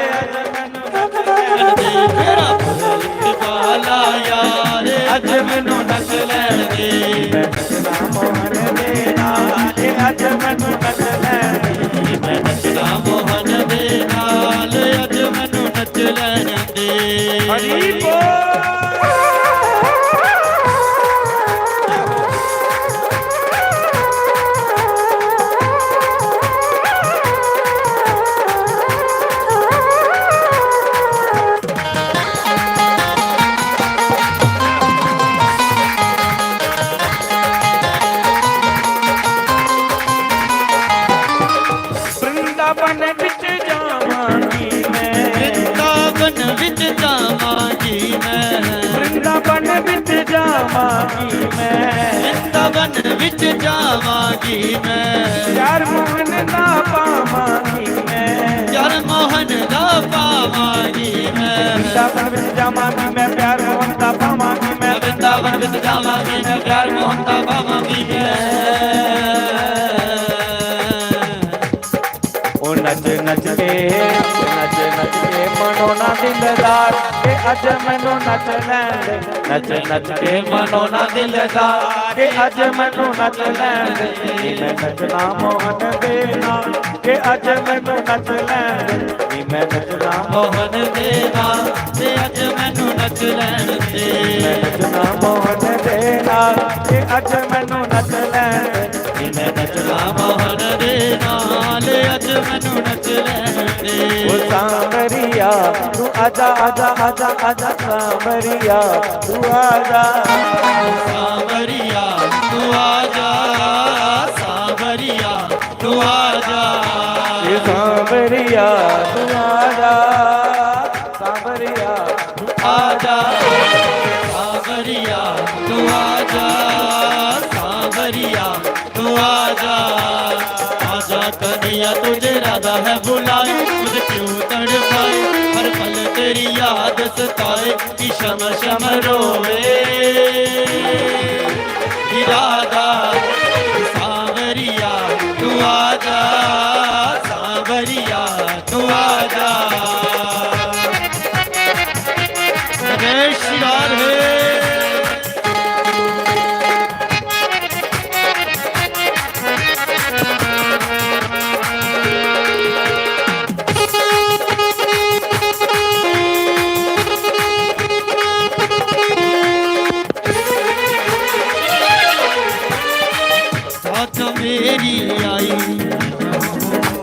मेरा मुरली वाला यार, अज मैनू नच लैण दे। मैं नचना मोहन दे नाल, अज मैनू नच लैण दे। मैं नचना मोहन दे नाल, अज मैनू नच लैण दे। हरी बोल। वृंदावन विच जावांगी मैं। वृंदावन विच जावांगी मैं। वृंदावन विच जावांगी मैं। वृंदावन विच जावांगी मैं। प्यार मोहन दा पावांगी मैं। प्यार मोहन दा पावांगी मैं। वृंदावन विच जावांगी मैं, प्यार मोहन दा पावांगी मैं। वृंदावन विच जावांगी मैं, प्यार मोहन दा पावांगी मैं। ओ नच नच के, नच नच के मनोना दिलदार, के अज मैनू नच लैण दे। नच नच के मनोना दिलदार, के अज मैनू नच लैण दे। नी मैं नचना मोहन दे नाल, के अज मैनू नच लैण दे। नी मैं नचना मोहन दे नाल, के अज मैनू नच लैण दे। मैं नचना मोहन दे नाल, के अज मैनू नच लैण दे। मैं नचना मोहन दे नाल, अज मैनू नच लैण दे। ओ सांवरिया, तू आजा, आजा, आजा, आजा, सांवरिया, तू आजा। सांवरिया, तू आजा, सांवरिया, तू आजा। ए सांवरिया, तू आजा, सांवरिया, तू आजा। सांवरिया, तू आजा, सांवरिया, तू आजा। आजा कन्हैया, तुझे राधा है बुलाए, मुझे क्यों तड़पाए, हर पल तेरी याद सताए, कि शम शम रोए। कि राधा सांवरिया, तू आजा, सांवरिया, तू आजा। जय श्री राधे। साथ मेरी आई,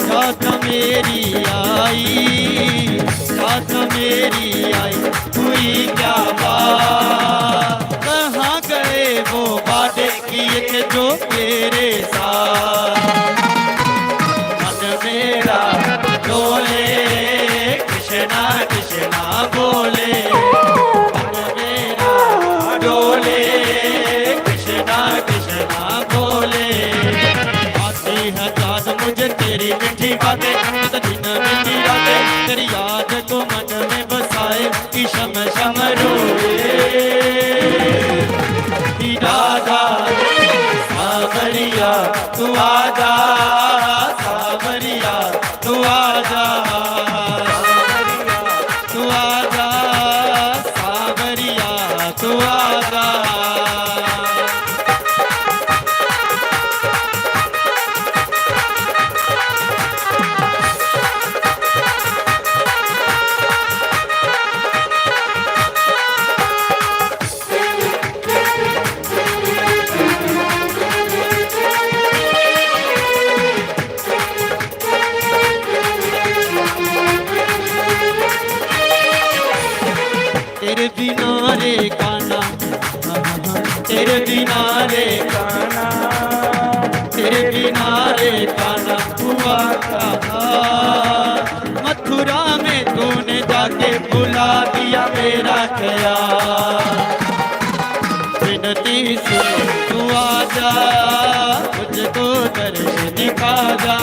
साथ मेरी आई, साथ मेरी आई, हुई क्या बात? कहाँ गए वो वादे किए थे जो मेरे साथ? मन मेरा डोले, कृष्णा कृष्णा बोले। मन मेरा डोले, कृष्णा कृष्णा बोले। आती है याद मुझे तेरी मीठी बातें, नित दिन मीठी रातें, तेरी याद को मन में बसाए, कि शम शम रोए। कि राधा सांवरिया, तू आजा, सांवरिया, तू आजा, तू आजा, सांवरिया, तू आजा। तेरे बिना रे काना, तेरे बिना रे काना, तेरे बिना रे काना हुआ क्या? मथुरा में तूने जाके भुला दिया मेरा ख्याल। विनती सुन तू आजा, मुझको दर्शन आजा,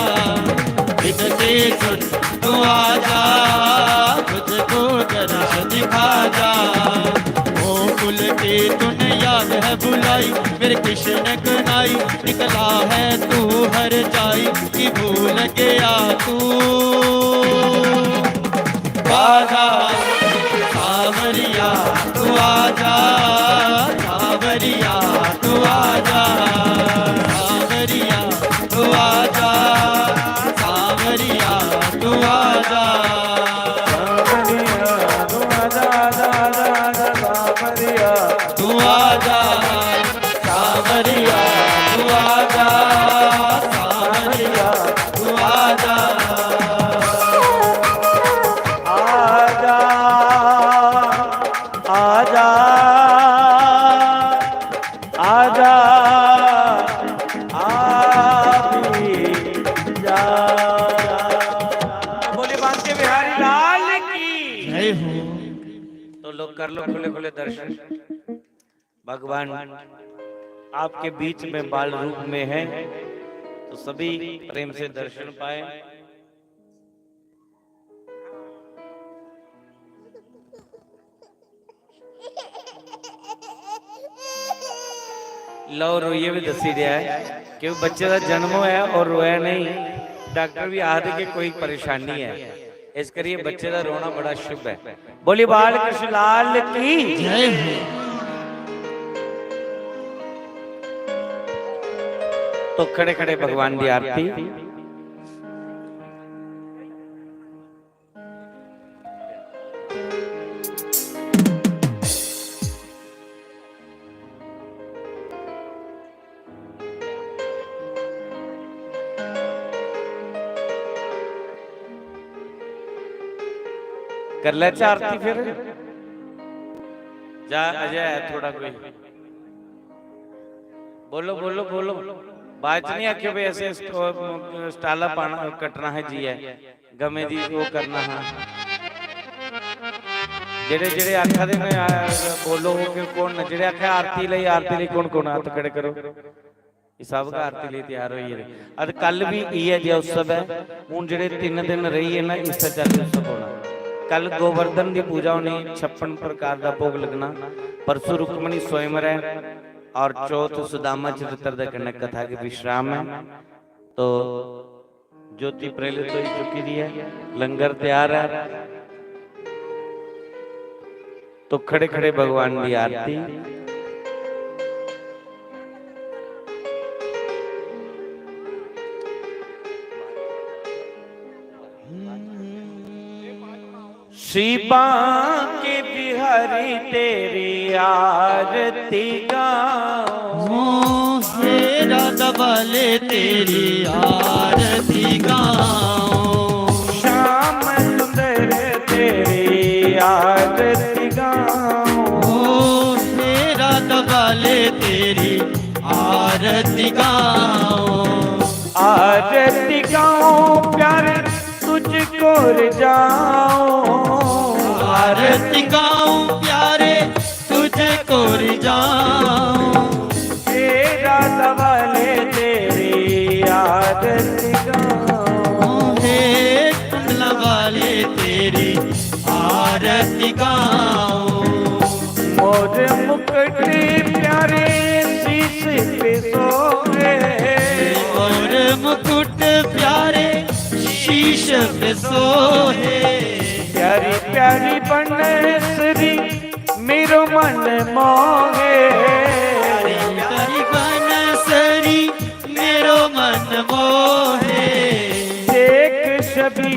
बिनती सुन, तू आजा, तुझको दर्श दिखा जा। ओ पुलकित तूने याद है बुलाई, मेरे कृष्ण कन्हई, निकला है तू हर जाई, कि भूल गया तू। आजा, सावरिया, तू आजा, सावरिया, तू आजा, सावरिया, तू आजा, सावरिया, तू आजा। सावरिया, तू आजा, आजा, आजा, आजा, सावरिया। तू आजा, सावरिया, तू आजा, सावरिया, तू आजा। आजा, आजा, आजा, आ भी जा। बोले बांके बिहारी लाल की। जय हो। तो लोग कर लो खुले खुले दर्शन। भगवान आपके बीच में बाल रूप में है, तो सभी प्रेम से दर्शन पाए। लो, रोइयै भी दस्सी दिया है कि बच्चे दा जन्म होया और रोया नहीं। डॉक्टर भी आखदे कि कोई परेशानी है, इस करिए बच्चे दा रोना बड़ा शुभ है। बोली बाल कृष्ण लाल की। जय हो। तो खड़े खड़े भगवान की आरती। कर ले आरती फिर। जा अजय है थोड़ा कोई। बोलो, बोलो, बोलो। बाद च नहीं आखियो भी ऐसे स्टॉ-, स्टाला पाना, कटना है जी है। गमे दी वो करना हा। जेड़े, जेड़े आखा दे ने, आ, बोलो कि कौन न, जेड़े आखा आरती लेई, आरती लेई कौन, कौन हत्थ खड़े करो। ये सब का आरती लेई तैयार होई गेदे। अद कल भी इयै जेहा उत्सव है। हुन जेड़े तिन्न दिन रेही गे ना, इस्सै चाल्ली उत्सव होना। कल गोवर्धन दी पूजा होनी, छप्पन प्रकार दा भोग लगना। परसों रुक्मणी स्वयंवर है और चौथ सुदामा चरित्र दे कन्नै कथा के विश्राम है। तो ज्योति प्रेरित हो चुकी दी है, लंगर तैयार है। तो खड़े खड़े भगवान की आरती। श्री बांके बिहारी तेरी आरती गाओ। ओ हे राधा वाले तेरी आरती गाओ। श्याम सुंदर तेरी आरती गाओ। ओ हे राधा वाले तेरी आरती गाओ। आरती गाओ प्यारे तुझको रिझाओ। आरती गाऊं प्यारे तुझको रिझाऊं। हे राधा वाले तेरी आरती गाऊं। हे कमला वाले तेरी आरती गाऊं। मोर मुकुट प्यारे शीश पे सोहे। मोर मुकुट प्यारे शीश पे सोहे। प्यारी प्यारी बनसरी मेरो मन मोहे। प्यारी प्यारी बनसरी मेरो मन मोहे। देख छवि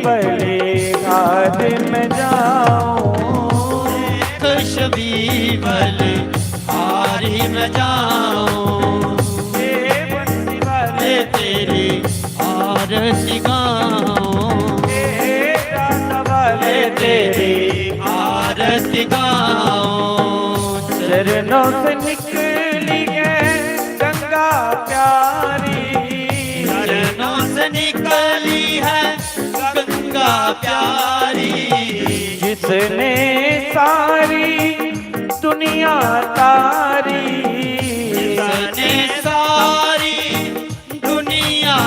बलिहार में जाऊं। देख छवि बलिहार में जाऊं। हे बंसी वाले तेरी आरती गाऊं। हे रात वाले तेरी आरती गाऊं। चरणों से निकली है गंगा प्यारी। चरणों से निकली है गंगा प्यारी। जिसने सारी दुनिया तारी। जिसने सारी दुनिया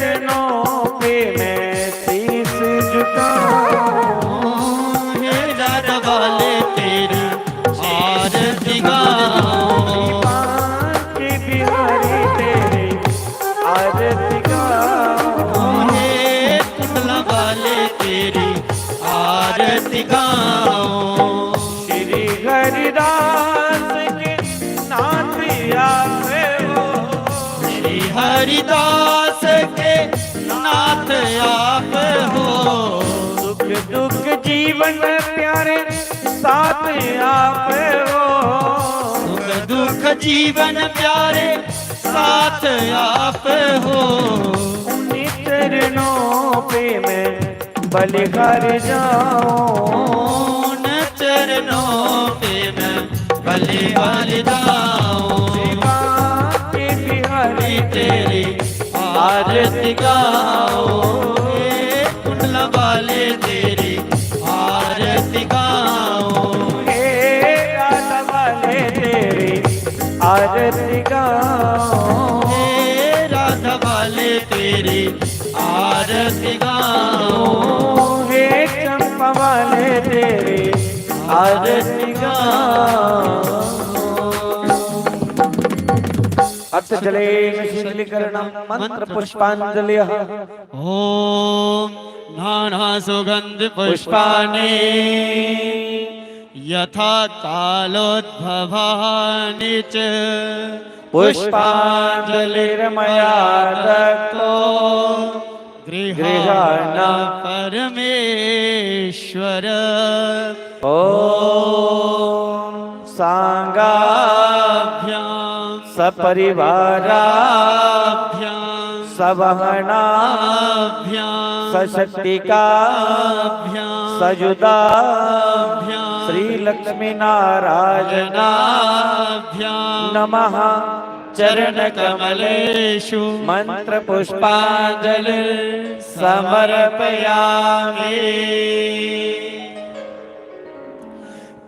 चरणों पे मैं शीश झुकाऊं। हे राधा वाले तेरी आरती गाऊं। बांके बिहारी तेरी आरती गाऊं। हे कुंडला वाले तेरी आरती गाऊं। श्री हरिदास के नाथ आप हो। श्री हरिदास के नाथ आप हो। सुख दुख जीवन प्यारे साथ आप हो। सुख दुख जीवन प्यारे साथ आप हो। उन्हीं चरणों पे मैं बलिहार जाऊं। उन चरणों पे मैं बलिहार जाऊं। बांके बिहारी तेरी आरती गाऊं। हे कुंडला वाले तेरी आरती गाऊं। हे राधा वाले तेरी आरती गाऊं। हे राधा वाले तेरी आरती गाऊं। हे चंपा वाले तेरी आरती गाऊं। अथ जलेन शीतलीकरणं मंत्र पुष्पांजलि। ओम नाना सुगंध पुष्पाणि यथा कालोद्भवानि च पुष्पांजलिर्मया दत्तो गृहाण परमेश्वर। ओम सांगाभ्यां सपरिवाराभ्यां सवहनाभ्यां सशक्तिकाभ्यां सयुधाभ्यां श्री लक्ष्मी नारायणाभ्यां नमः। चरण कमलेषु मंत्र पुष्पांजलि समर्पयामि।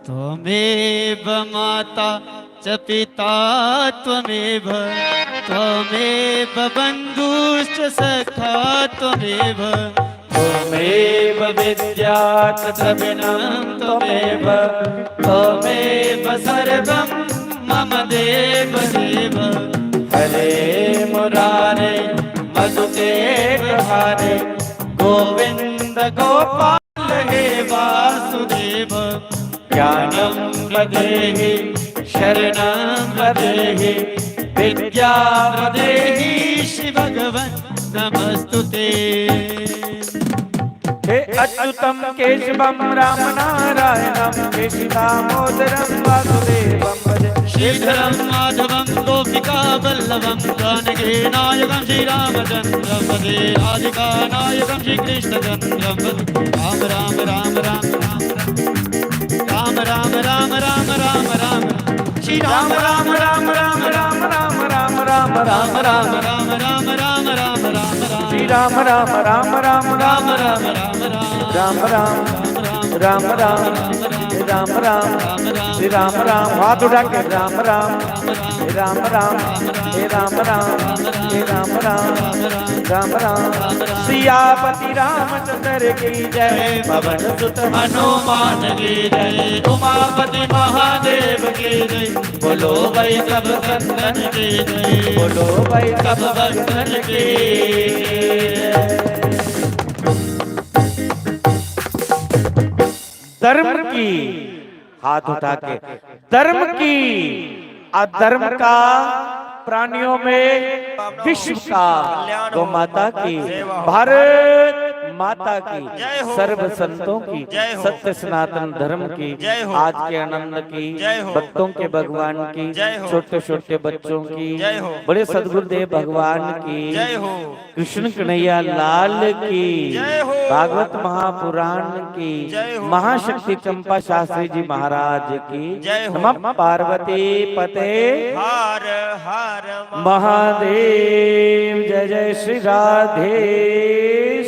त्वमेव माता च पिता त्वमेव, त्वमेव बन्धुश्च सखा त्वमेव, त्वमेव विद्या च द्रविणं त्वमेव, त्वमेव सर्वं मम देव देव। हरे मुरारे मधुके हरे गोविंद गोपाल हे वासुदेव। ज्ञानं वदेहि शरणं वदेहि विद्या वदेहि श्री भगवन् नमस्तुते। हे अच्युतं केशवं रामनारायणं केशवदामोदरं वासुदेवं भजे। श्रीधरं माधवं गोपिकावल्लभं जानकीनायकं श्रीरामचन्द्रं भजे। राधिकानायकं श्रीकृष्णचन्द्रं भजे। राम राम राम राम राम राम राम राम राम राम राम राम। श्री राम राम राम राम राम राम राम राम राम राम राम राम राम राम राम। श्री राम राम राम राम राम राम राम राम राम राम राम राम राम राम राम। श्री राम राम, हाथ उठा के राम राम, हे राम राम, हे राम राम, हे राम राम, राम राम। सियापति रामचंद्र की जय, पवन सुत हनुमान की जय, उमापति महादेव की जय। बोलो भाई सब भक्तन की जय, बोलो भाई सब भक्तन की जय। धर्म की, हाथ उठा के, धर्म की, अधर्म का, प्राणियों में विश्व का, गौ माता की, भारत माता की, जय हो। सर्व संतों की, जय हो। सत्य सनातन धर्म की, जय हो। आज के आनंद की, जय हो। भक्तों के भगवान की, जय हो। छोटे छोटे बच्चों की, जय हो। बड़े सदगुरुदेव भगवान की, जय हो। कृष्ण कन्हैया लाल की, जय हो। भागवत महापुराण की, जय हो। महाशक्ति चंपा शास्त्री जी महाराज की, जय हो। नमः पार्वती पते हर हर महादेव। जय जय श्री राधे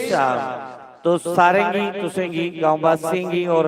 श्याम। तो सारें गी, तुसें गी, गांव वासियें गी और